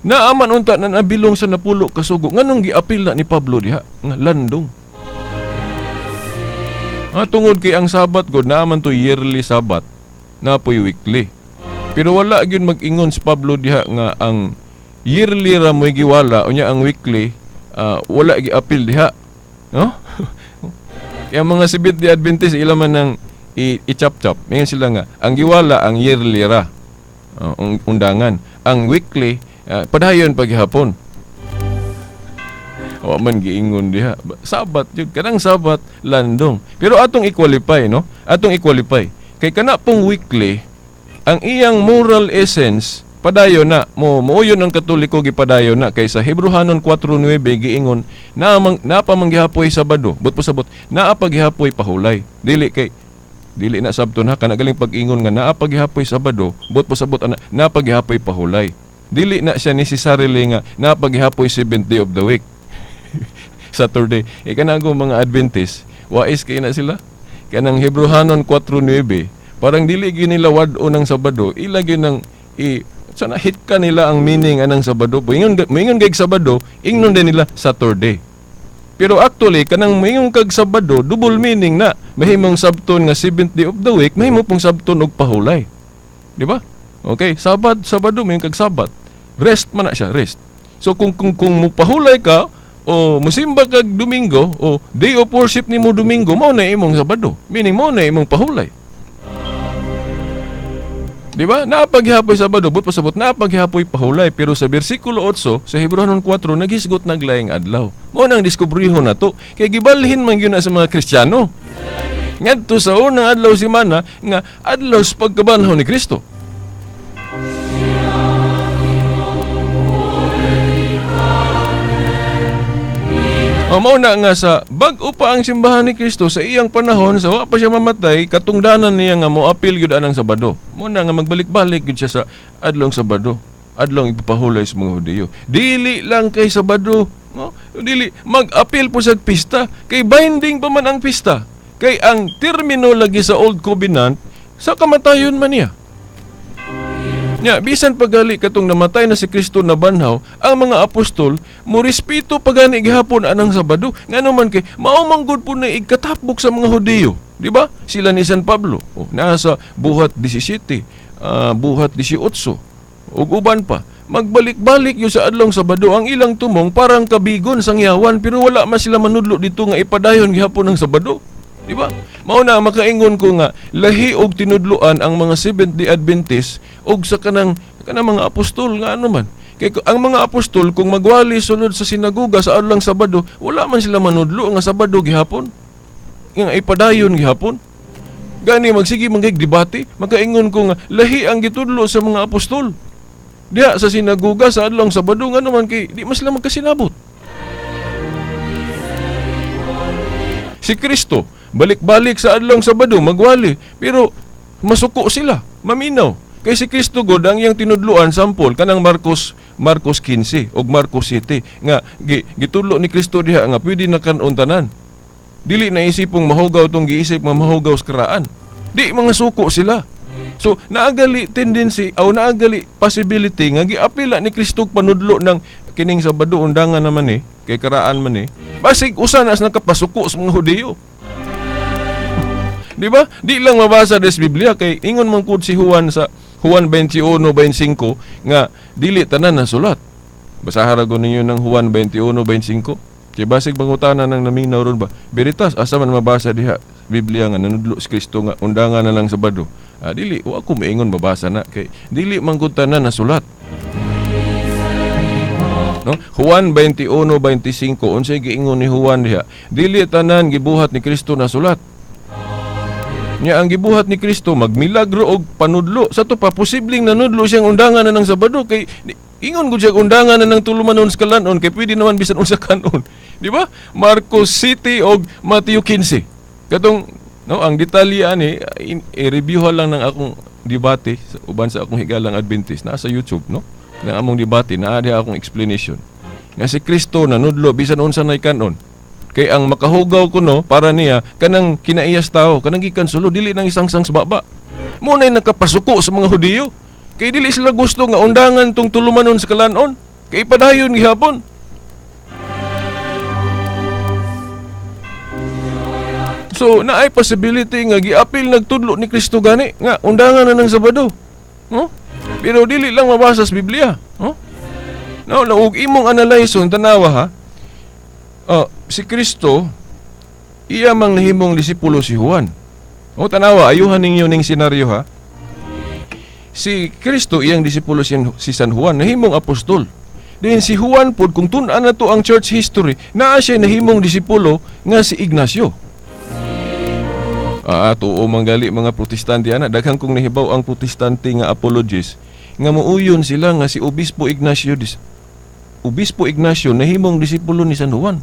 Naaman unta na nabilong sa napulo ka sugo. Nganong giapil na ni Pablo diha nga landong? Tungod kay ang Sabat god naaman to yearly Sabat, napoy weekly. Pero wala gyud mag-ingon si Pablo diha nga ang yearly ra mo'y giwala unya ang weekly wala giapil diha, no? Kaya mga Seventh Day Adventist ila man nang i-chop-chop. Ingon sila nga ang giwala ang yearly ra, undangan. Ang weekly padayon paghapon. Wa man giingon diha. Sabat yun. Kanang Sabat, landong. Pero atong i-qualify, no? Atong i-qualify. Kay kana pong weekly, ang iyang moral essence, padayon na. Muuyon ang Katoliko gipadayon na. Kay sa Hebreohanon 4:9 giingon, napamanggihapoy Sabado. But pasabot, naapaghihapoy pahulay. Dili kay, dili na sabton ha. Kana galing pag-ingon nga naapaghihapoy Sabado, but pasabot, ana, napaghihapoy pahulay. Dili na siya necessarily nga napaghihapoy 7th day of the week. Saturday. E kanang mga Adventist, wais kay na sila. Kanang Hebreohanon 4:9, parang dili gyud nila wad-o ng Sabado, ila gyud nang sana hit ka nila ang meaning anang Sabado. Moingon kay Sabado, ingnon din nila Saturday. Pero actually kanang moingon kag Sabado, double meaning na. Mahimong sabton nga 7th day of the week, mahimo pong sabton og pahulay. Di ba? Okay, Sabado moingon kag Sabat. Rest man na siya, rest. So kung mopahulay ka, O musimba kag Domingo o day of worship nimo Domingo, mao na imong Sabado. Meaning mao na imong pahulay. Di ba? Naapaghihapoy Sabado, but pasabot naapaghihapoy pahulay, pero sa bersikulo 8 sa Hebreohanon 4 naghisgot naglaing adlaw. Mao nang diskubrihon nato kay gibalhin man gyud na sa mga Kristiyano. Ngadto sa unang adlaw semana nga adlaw sa pagkabanhaw ni Kristo. O mao na nga sa bag-o pa ang simbahan ni Kristo sa iyang panahon sa wa pa siya mamatay, katungdanan niya nga moapil gyud anang Sabado. Mao na nga magbalik-balik gyud siya sa adlong Sabado, adlong ipapahulay sa mga Hudiyo. Dili lang kay Sabado, no? Dili mag-apil po sa pista kay binding pa man ang pista. Kay ang termino lagi sa Old Covenant sa kamatayon man niya. Nya, bisan pagali katong namatay na si Kristo na banhaw, ang mga apostol morespeto pagani gihapon anang Sabado. Ngano man kay mao man gud po na igkatapok sa mga Hudiyo, di ba? Sila ni San Pablo, oh, nasa buhat 17, buhat 18, ug uban pa. Magbalik-balik yun sa adlong Sabado ang ilang tumong parang kabigon sang yawan, pero wala man sila manudlo dito nga ipadayon gihapon ang Sabado. Di ba? Mao na makaingon ko nga lahi og tinudloan ang mga Seventh-day Adventist og sa kanang kanang mga apostol nga ano man. Kay ang mga apostol kung magwali sulod sa sinagoga sa adlong Sabado, wala man sila manudlo nga Sabado gihapon. Nga ipadayon gihapon. Gani magsige man kay debate, makaingon ko nga lahi ang gitudlo sa mga apostol. Diha sa sinagoga sa adlong Sabado nga naman kay di man sila magkasinabot. Si Kristo balik-balik sa adlong Sabado magwali, pero masuko sila, maminaw. Kay si Kristo god ang iyang tinudloan sampol kanang Marcos 15 og Marcos 7 nga gitudlo ni Kristo diha nga pwede na kan-on tanan. Dili na isipong mahugaw tong giisip nga mahugaw sa karaan. Di mga suko sila. So naagali tendency o naagali possibility nga giapila ni Kristo panudlo ng kining Sabado undangan naman eh kay karaan man eh. Basig usa na sa nakapasuko sa mga Hudiyo. Di ba? Di lang mabasa des Biblia kay ingon man kud si Juan sa Juan 21:25 nga dili tanan nasulat. Basahan ra ko ninyo ng Juan 21:25. Kay basig mangutana nang naminaw ron ba? Veritas asa man mabasa diha Biblia nga nanudlo si Kristo nga undangan na lang Sabado. Dili wa ko maingon mabasa na kay dili man gud tanan nasulat. No? Juan 21:25 unsay giingon ni Juan diha? Dili tanan gibuhat ni Kristo nasulat. Nya ang gibuhat ni Kristo magmilagro og panudlo. Sa to pa posibleng nanudlo siyang undangan na ng Sabado kay ingon gud siya undangan na ng tulumanon sa kalanon kay pwede naman bisan unsa kanon. Di ba? Marcos 7 og Mateo 15. Katong no ang detalye ani i-review lang ng akong debate uban sa akong higalang Adventist naa sa YouTube, no? Na among debate naa diha akong explanation. Nga si Kristo nanudlo bisan unsa nay kanon. Kay ang makahugaw kuno para niya kanang kinaiyas tao, kanang gikan sulo dili nang isangsang sa baba. Mo nay nakapasuko sa mga Hudiyo. Kay dili sila gusto nga undangan tong tulumanon sa kalanon. Kay ipadayon gihapon. So naay possibility nga giapil nagtudlo ni Kristo gani nga undangan na ng Sabado. No? Pero dili lang mabasa sa Biblia, no? No, ug imong analyson tanawa ha. Si Kristo iya mang nahimong disipulo si Juan. O tanawa, ayuhan ninyo ning senaryo ha. Si Kristo iyang disipulo si San Juan nahimong apostol. Then si Juan pod kung tun-an na to ang church history, naa siya nahimong disipulo nga si Ignacio. Tuo manggali mga Protestante ana, daghan kong nahibaw ang Protestante nga apologists nga muuyon sila nga si Obispo Ignacio Obispo Ignacio nahimong disipulo ni San Juan.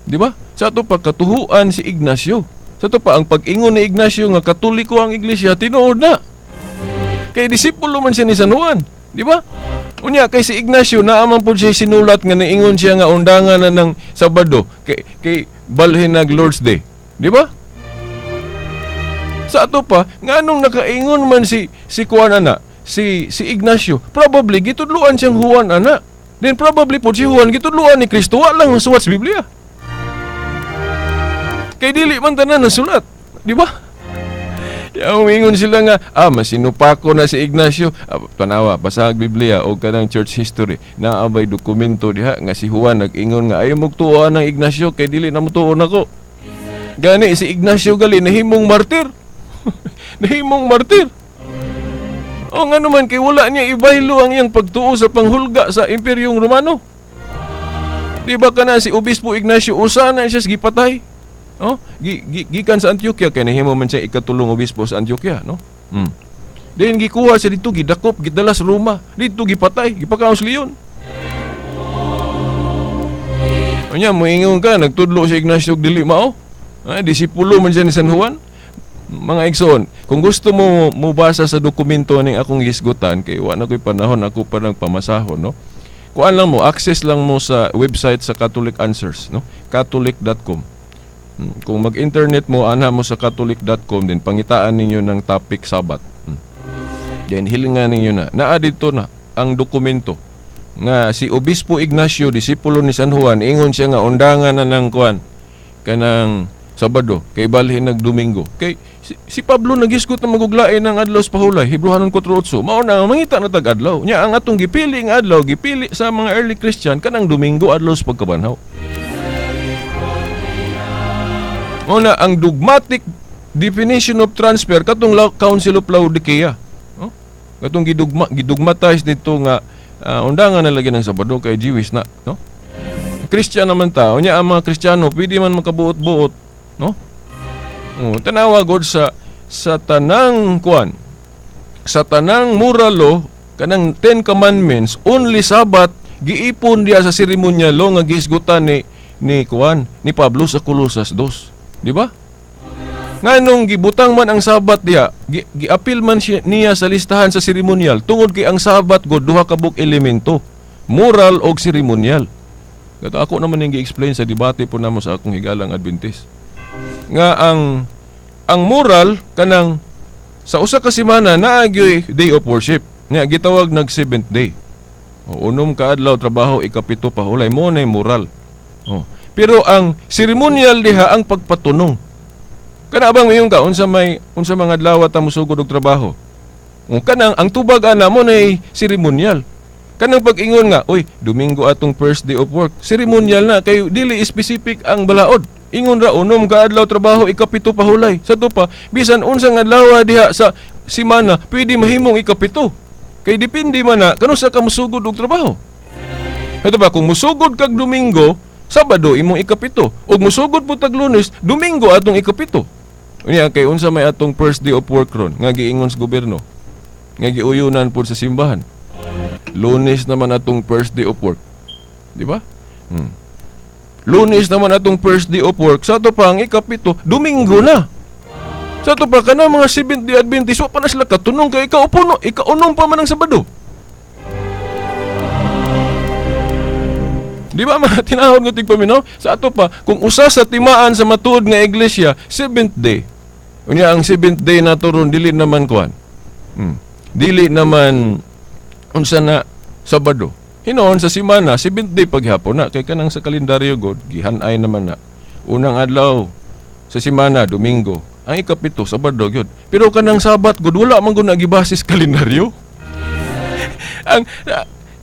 Di ba? Sa ato pa katuhuan si Ignacio. Sa ato pa ang pag-ingon ni Ignacio nga Katoliko ang iglesia tinuod na. Kay disipulo man siya ni San Juan, di ba? Unya kay si Ignacio naaman pud siya sinulat nga niingon siya nga undangan na ng Sabado kay balhin nag Lord's Day, di ba? Sa ato pa nganong nakaingon man si Juan ana, si Ignacio, probably gitudloan siyang Juan ana. Then probably po si Juan gitudloan ni Kristo, wa lang nasulat sa Biblia. Kay dili man tanan nasulat, di ba? Ya, umingon sila nga, masinupako na si Ignacio. Tanawa, basa ang Biblia o kanang church history. Naabay dokumento diha nga si Juan nag-ingon nga ayaw magtuoan ng Ignacio kay dili na motuon ako. Gani si Ignacio gali nahimong martir. Nahimong martir. O nga naman kay wala niya ibaylo ang iyang pagtuo sa panghulga sa Imperyong Romano. Di ba kana si Obispo Ignacio usa na siya gipatay? Oh, gikan sa Antioquia kay nahimo man siya ikatulong obispo sa Antioquia, no? Then gikuha siya dito, gidakop, gidala sa Roma, dito gipatay, gipakaon sa leon. Unya moingon ka nagtudlo si Ignacio og dili mao. Disipulo man siya ni San Juan. Mga igsoon, kung gusto mo mobasa sa dokumento ning akong gisgutan kay wa na ko'y panahon ako pa nang pamasahon, no? Kuan lang mo, access lang mo sa website sa Catholic Answers, no? Catholic.com. Kung mag-internet mo, ana mo sa catholic.com din, pangitaan ninyo ng topic Sabat. Then hilingan ninyo na. Naa dito na ang dokumento nga si Obispo Ignacio, disipulo ni San Juan, ingon siya nga undangan na ng kuan kanang Sabado kay balhin nag Domingo. Kay si Pablo nagisgot na maguglain ng adlaw sa pahulay, Hebreohanon 4:8. Mao na mangita na tag adlaw. Nya ang atong gipili nga adlaw, gipili sa mga early Christian kanang Domingo adlaw sa pagkabanhaw. Mao na ang dogmatic definition of transfer katong Council of Laodicea. No? Katong gidugmatize dito nga undangan na lagi ng Sabado kay Jewish na, no? Christian naman ta, unya ang mga Kristiyano pwede man makabuot-buot, no? Oh, tanawa god sa tanang kuan, sa tanang moral law kanang 10 commandments, only Sabat giipon diya sa seremonya law nga gihisgutan ni kuan ni Pablo sa Colosas 2. Di ba? Nganong gibutang man ang Sabat diha, giapil man siya, niya sa listahan sa seremonial tungod kay ang Sabat god duha ka buok elemento, moral og seremonial. Kato ako naman ning gi-explain sa debate po namo sa akong higalang Adventist. Nga ang moral kanang sa usa ka semana naa gyoy day of worship. Nya gitawag nag seventh day. O, unom ka adlaw trabaho, ikapito pa hulay, mo na moral. O. Pero ang seremonial diha ang pagpatunong. Kana bang mayon ka unsa may unsa mga adlaw ta mosugod og trabaho? O kanang ang tubag ana mo nay seremonial. Kanang pag-ingon nga, oy, Domingo atong first day of work. Seremonial na kay dili specific ang balaod. Ingon ra unom ka adlaw trabaho, ikapito pa hulay. Sa to pa, bisan unsang adlaw diha sa semana, pwede mahimong ikapito. Kay depende man na kanusa ka mosugod og trabaho. Ito ba kung mosugod kag Domingo, Sabado imong ikapito. Ug mosugod po tag Lunes, Domingo atong ikapito. Unya kay unsa may atong first day of work ron nga giingon sa gobyerno, nga giuyunan pud sa simbahan. Lunes naman atong first day of work. Di ba? Lunes naman atong first day of work. Sa ato pa ang ikapito, Domingo na. Sa ato pa kana mga Seventh Day Adventist, wa pa na sila katunong kay ikaupuno, ikaunom pa man ang Sabado. Di ba mga tinahod nga tigpaminaw? Sa ato pa, kung usa sa timaan sa matuod nga iglesia, seventh day. Unya ang seventh day nato ron dili naman kuan. Dili naman unsa na Sabado. Hinoon sa semana, seventh day paghapon na kay kanang sa kalendaryo god gihanay naman na. Unang adlaw sa semana Domingo, ang ikapito Sabado gyud. Pero kanang Sabat god wala man gud nagibasis kalendaryo.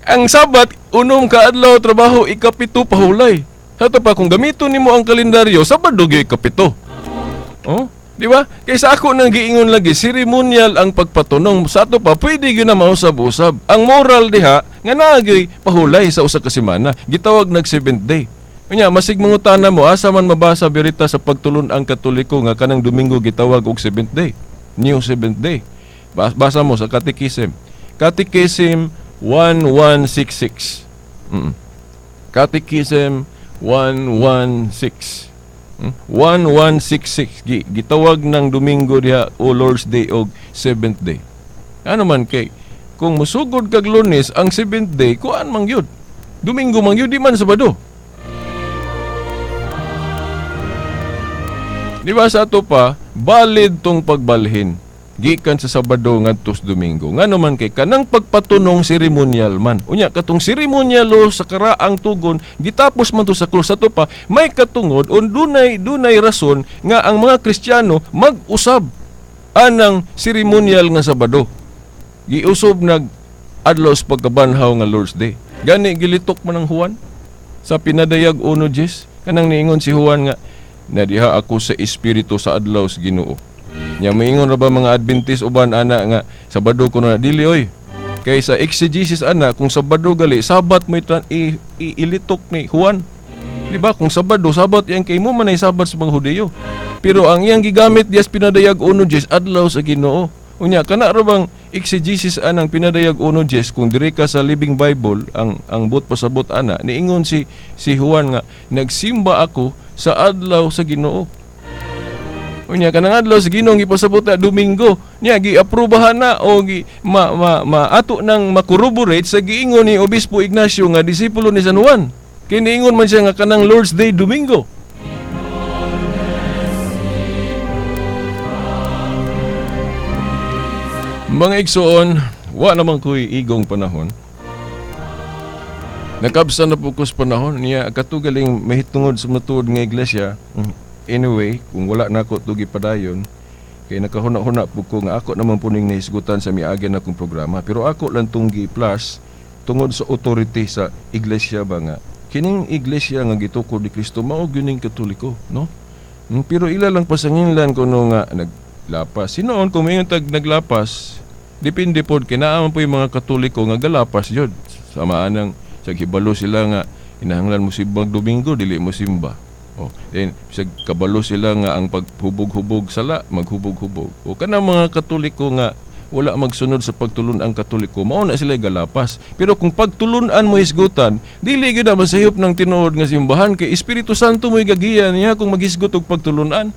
Ang Sabat unom ka adlaw trabaho, ikapito pahulay. Sa ato pa kung gamiton nimo ang kalendaryo, Sabado gyud ikapito. Oh, di ba? Kaysa ako nang giingon lagi seremonial ang pagpatunong. Sa ato pa pwede gyud na mausab-usab. Ang moral diha nga naa gyud pahulay sa usa ka semana, gitawag nag seventh day. Unya masig mangutana mo asa man mabasa birita sa pagtulon ang Katoliko nga kanang Domingo gitawag og seventh day, new seventh day. Basa mo sa Catechism. Catechism 1166. Catechism 116. 1166 gitawag ng Domingo diha o Lord's Day og seventh day. Ano man kay kung musugod kag Lunes ang seventh day kuan man gyud. Domingo man gyud di man Sabado. Di ba sa ato pa valid tong pagbalhin gikan sa Sabado ngadto sa Domingo. Ngano man kay kanang pagpatunong seremonial man. Unya katong seremonial sa karaang tugon gitapos man to sa krus. Ato pa may katungod on dunay rason nga ang mga Kristiyano mag-usab Anang ceremonial nga Sabado. Giusob nag adlaw sa pagkabanhaw nga Lord's Day. Gani gilitok man ang Juan sa pinadayag 1:10, kanang niingon si Juan nga nadiha ako sa espiritu sa adlaw sa Ginoo. Nya moingon ra ba mga Adventist uban ana nga Sabado kuno na? Dili oy. Kay sa exegesis ana, kung Sabado gali, Sabat mo ilitok ni Juan. Di ba? Kung Sabado, Sabat yang kay mo man ay Sabat sa mga Hudiyo. Pero ang iyang gigamit dias pinadayag 1:10, adlaw sa Ginoo. Unya kana ra bang exegesis anang pinadayag 1:10, kung diri ka sa Living Bible ang buot pasabot ana, niingon si Juan nga nagsimba ako sa adlaw sa Ginoo. Unya kanang adlaw sa Ginoo gipasabot na Domingo. Nya giaprobahan na o gi ma, ma, ma ato nang makorroborate sa giingon ni Obispo Ignacio nga disipulo ni San Juan. Kay niingon man siya nga kanang Lord's Day Domingo. Mga igsoon, wa naman ko'y igong panahon. Nakabsa na po ko sa panahon niya, katugaling mahitungod sa matuod nga iglesia. Anyway, kung wala na ako tugi padayon, kay nakahuna-huna po ko nga ako naman po ning nahisgutan sa miagi na akong programa. Pero ako lang tunggi plus, tungod sa authority sa iglesia ba nga. Kining iglesia nga gitukod ni Kristo, mao gyud ning Katoliko, no? Pero ila lang pasanginlan kuno nga naglapas. Sinoon kung mayon tag naglapas, depende pod kay naa man po yung mga Katoliko nga galapas jud. Sama anang sa hibalo sila nga inahanglan mo simbang Domingo, dili mo simba. Oh, then sa kabalo sila nga ang paghubog-hubog sala, maghubog-hubog. O kanang mga Katoliko nga wala magsunod sa pagtulun-ang Katoliko, mao na sila galapas. Pero kung pagtulun-an mo hisgutan, dili gyud na masayop ng tinuod nga simbahan kay Espiritu Santo mo'y gagiya niya kung maghisgot og pagtulun-an.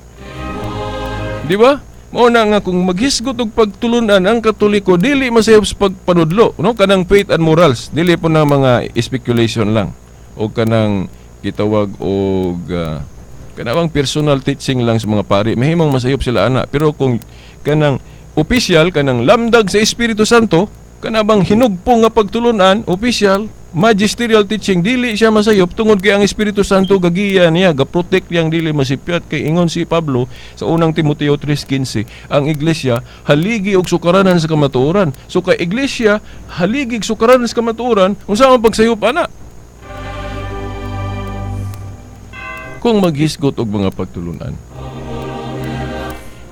Di ba? Mao na nga kung maghisgot og pagtulun-an ang Katoliko, dili masayop sa pagpanudlo, no? Kanang faith and morals, dili po na mga speculation lang o kanang gitawag og kanang personal teaching lang sa mga pari, mahimong masayop sila ana. Pero kung kanang official, kanang lamdag sa Espiritu Santo, kanabang hinugpong nga pagtulunan, official magisterial teaching, dili siya masayop tungod kay ang Espiritu Santo gagiya niya, gaprotect niyang dili masipyat. Kay ingon si Pablo sa unang Timoteo 3:15, ang iglesia haligi og sukaranan sa kamatuoran. So kay iglesia haligi og sukaranan sa kamatuoran, unsa man pagsayop ana? Kung maghisgot og mga pagtulunan,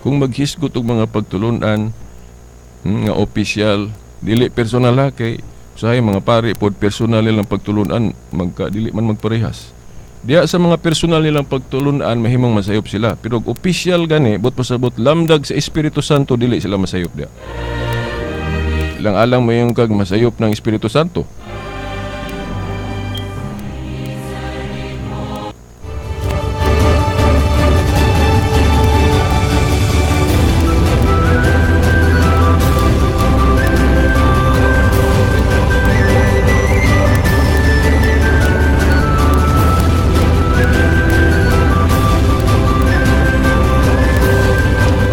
kung maghisgot og mga pagtulunan nga opisyal, dili personal ha, kay usahay mga pari pod personal nilang pagtulunan, magka dili man magparehas. Diya sa mga personal nilang pagtulunan mahimong masayop sila, pero og opisyal gani bot pasabot lamdag sa Espiritu Santo, dili sila masayop diya. Ilang alang mo yung kag masayop ng Espiritu Santo.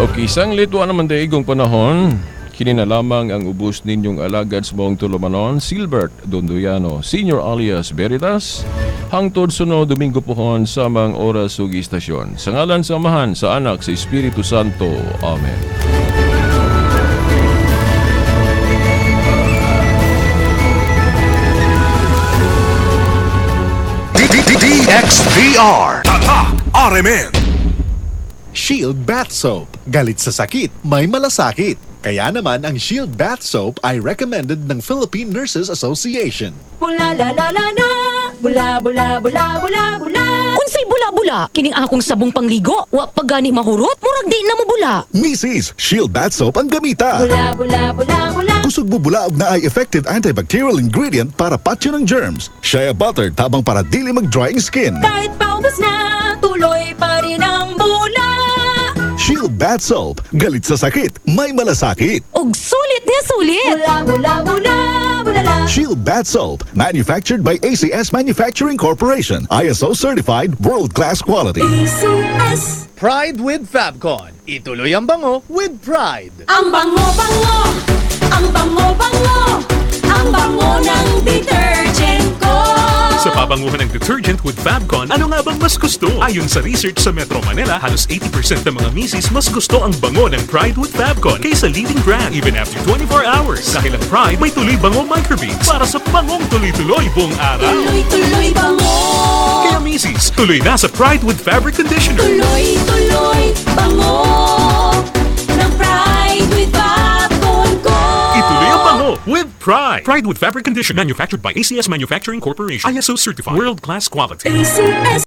Okay, isang lituan naman daigong panahon, kini na lamang ang ubos ninyong alagad sa buong tulumanon, Silbert Dondoyano, Senior alias Veritas, hangtod sunod Domingo pohon sa mga oras ug istasyon. Sa ngalan sa Amahan, sa Anak, sa Espiritu Santo. Amen. DXDR Tatak RMN. Shield Bath Soap. Galit sa sakit, may malasakit. Kaya naman ang Shield Bath Soap ay recommended ng Philippine Nurses Association. Bula la la la la, bula bula bula bula bula. Unsay bula-bula? Kining akong sabong pangligo, wa pa gani mahurot, murag di na mo bula. Mrs. Shield Bath Soap ang gamita. Bula bula bula bula. Kusog mo bula og naay effective antibacterial ingredient para patyo ng germs. Shea butter tabang para dili mag-drying skin. Kahit paubos na, tuloy pa rin ang bula. Shield Bath Soap. Galit sa sakit, may malasakit. Og sulit niya sulit. Bula bula bula bula la. Shield Bath Soap, manufactured by ACS Manufacturing Corporation. ISO certified, world-class quality. ACS. Pride with Fabcon. Ituloy ang bango with pride. Ang bango-bango, ang bango-bango, ang bango ng detergent ko. Sa pabanguhan ng detergent with Fabcon, ano nga bang mas gusto? Ayon sa research sa Metro Manila, halos 80% ng mga misis mas gusto ang bango ng Pride with Fabcon kaysa leading brand even after 24 hours. Dahil ang Pride may tuloy bango microbeads para sa bangong tuloy-tuloy buong araw. Tuloy-tuloy bango. Kaya misis, tuloy na sa Pride with Fabric Conditioner. Tuloy-tuloy bango ng Pride with Fabcon ko. Ituloy ang bango with Pride. Pride with Fabric Conditioner. Manufactured by ACS Manufacturing Corporation. ISO certified. World-class quality. ACS.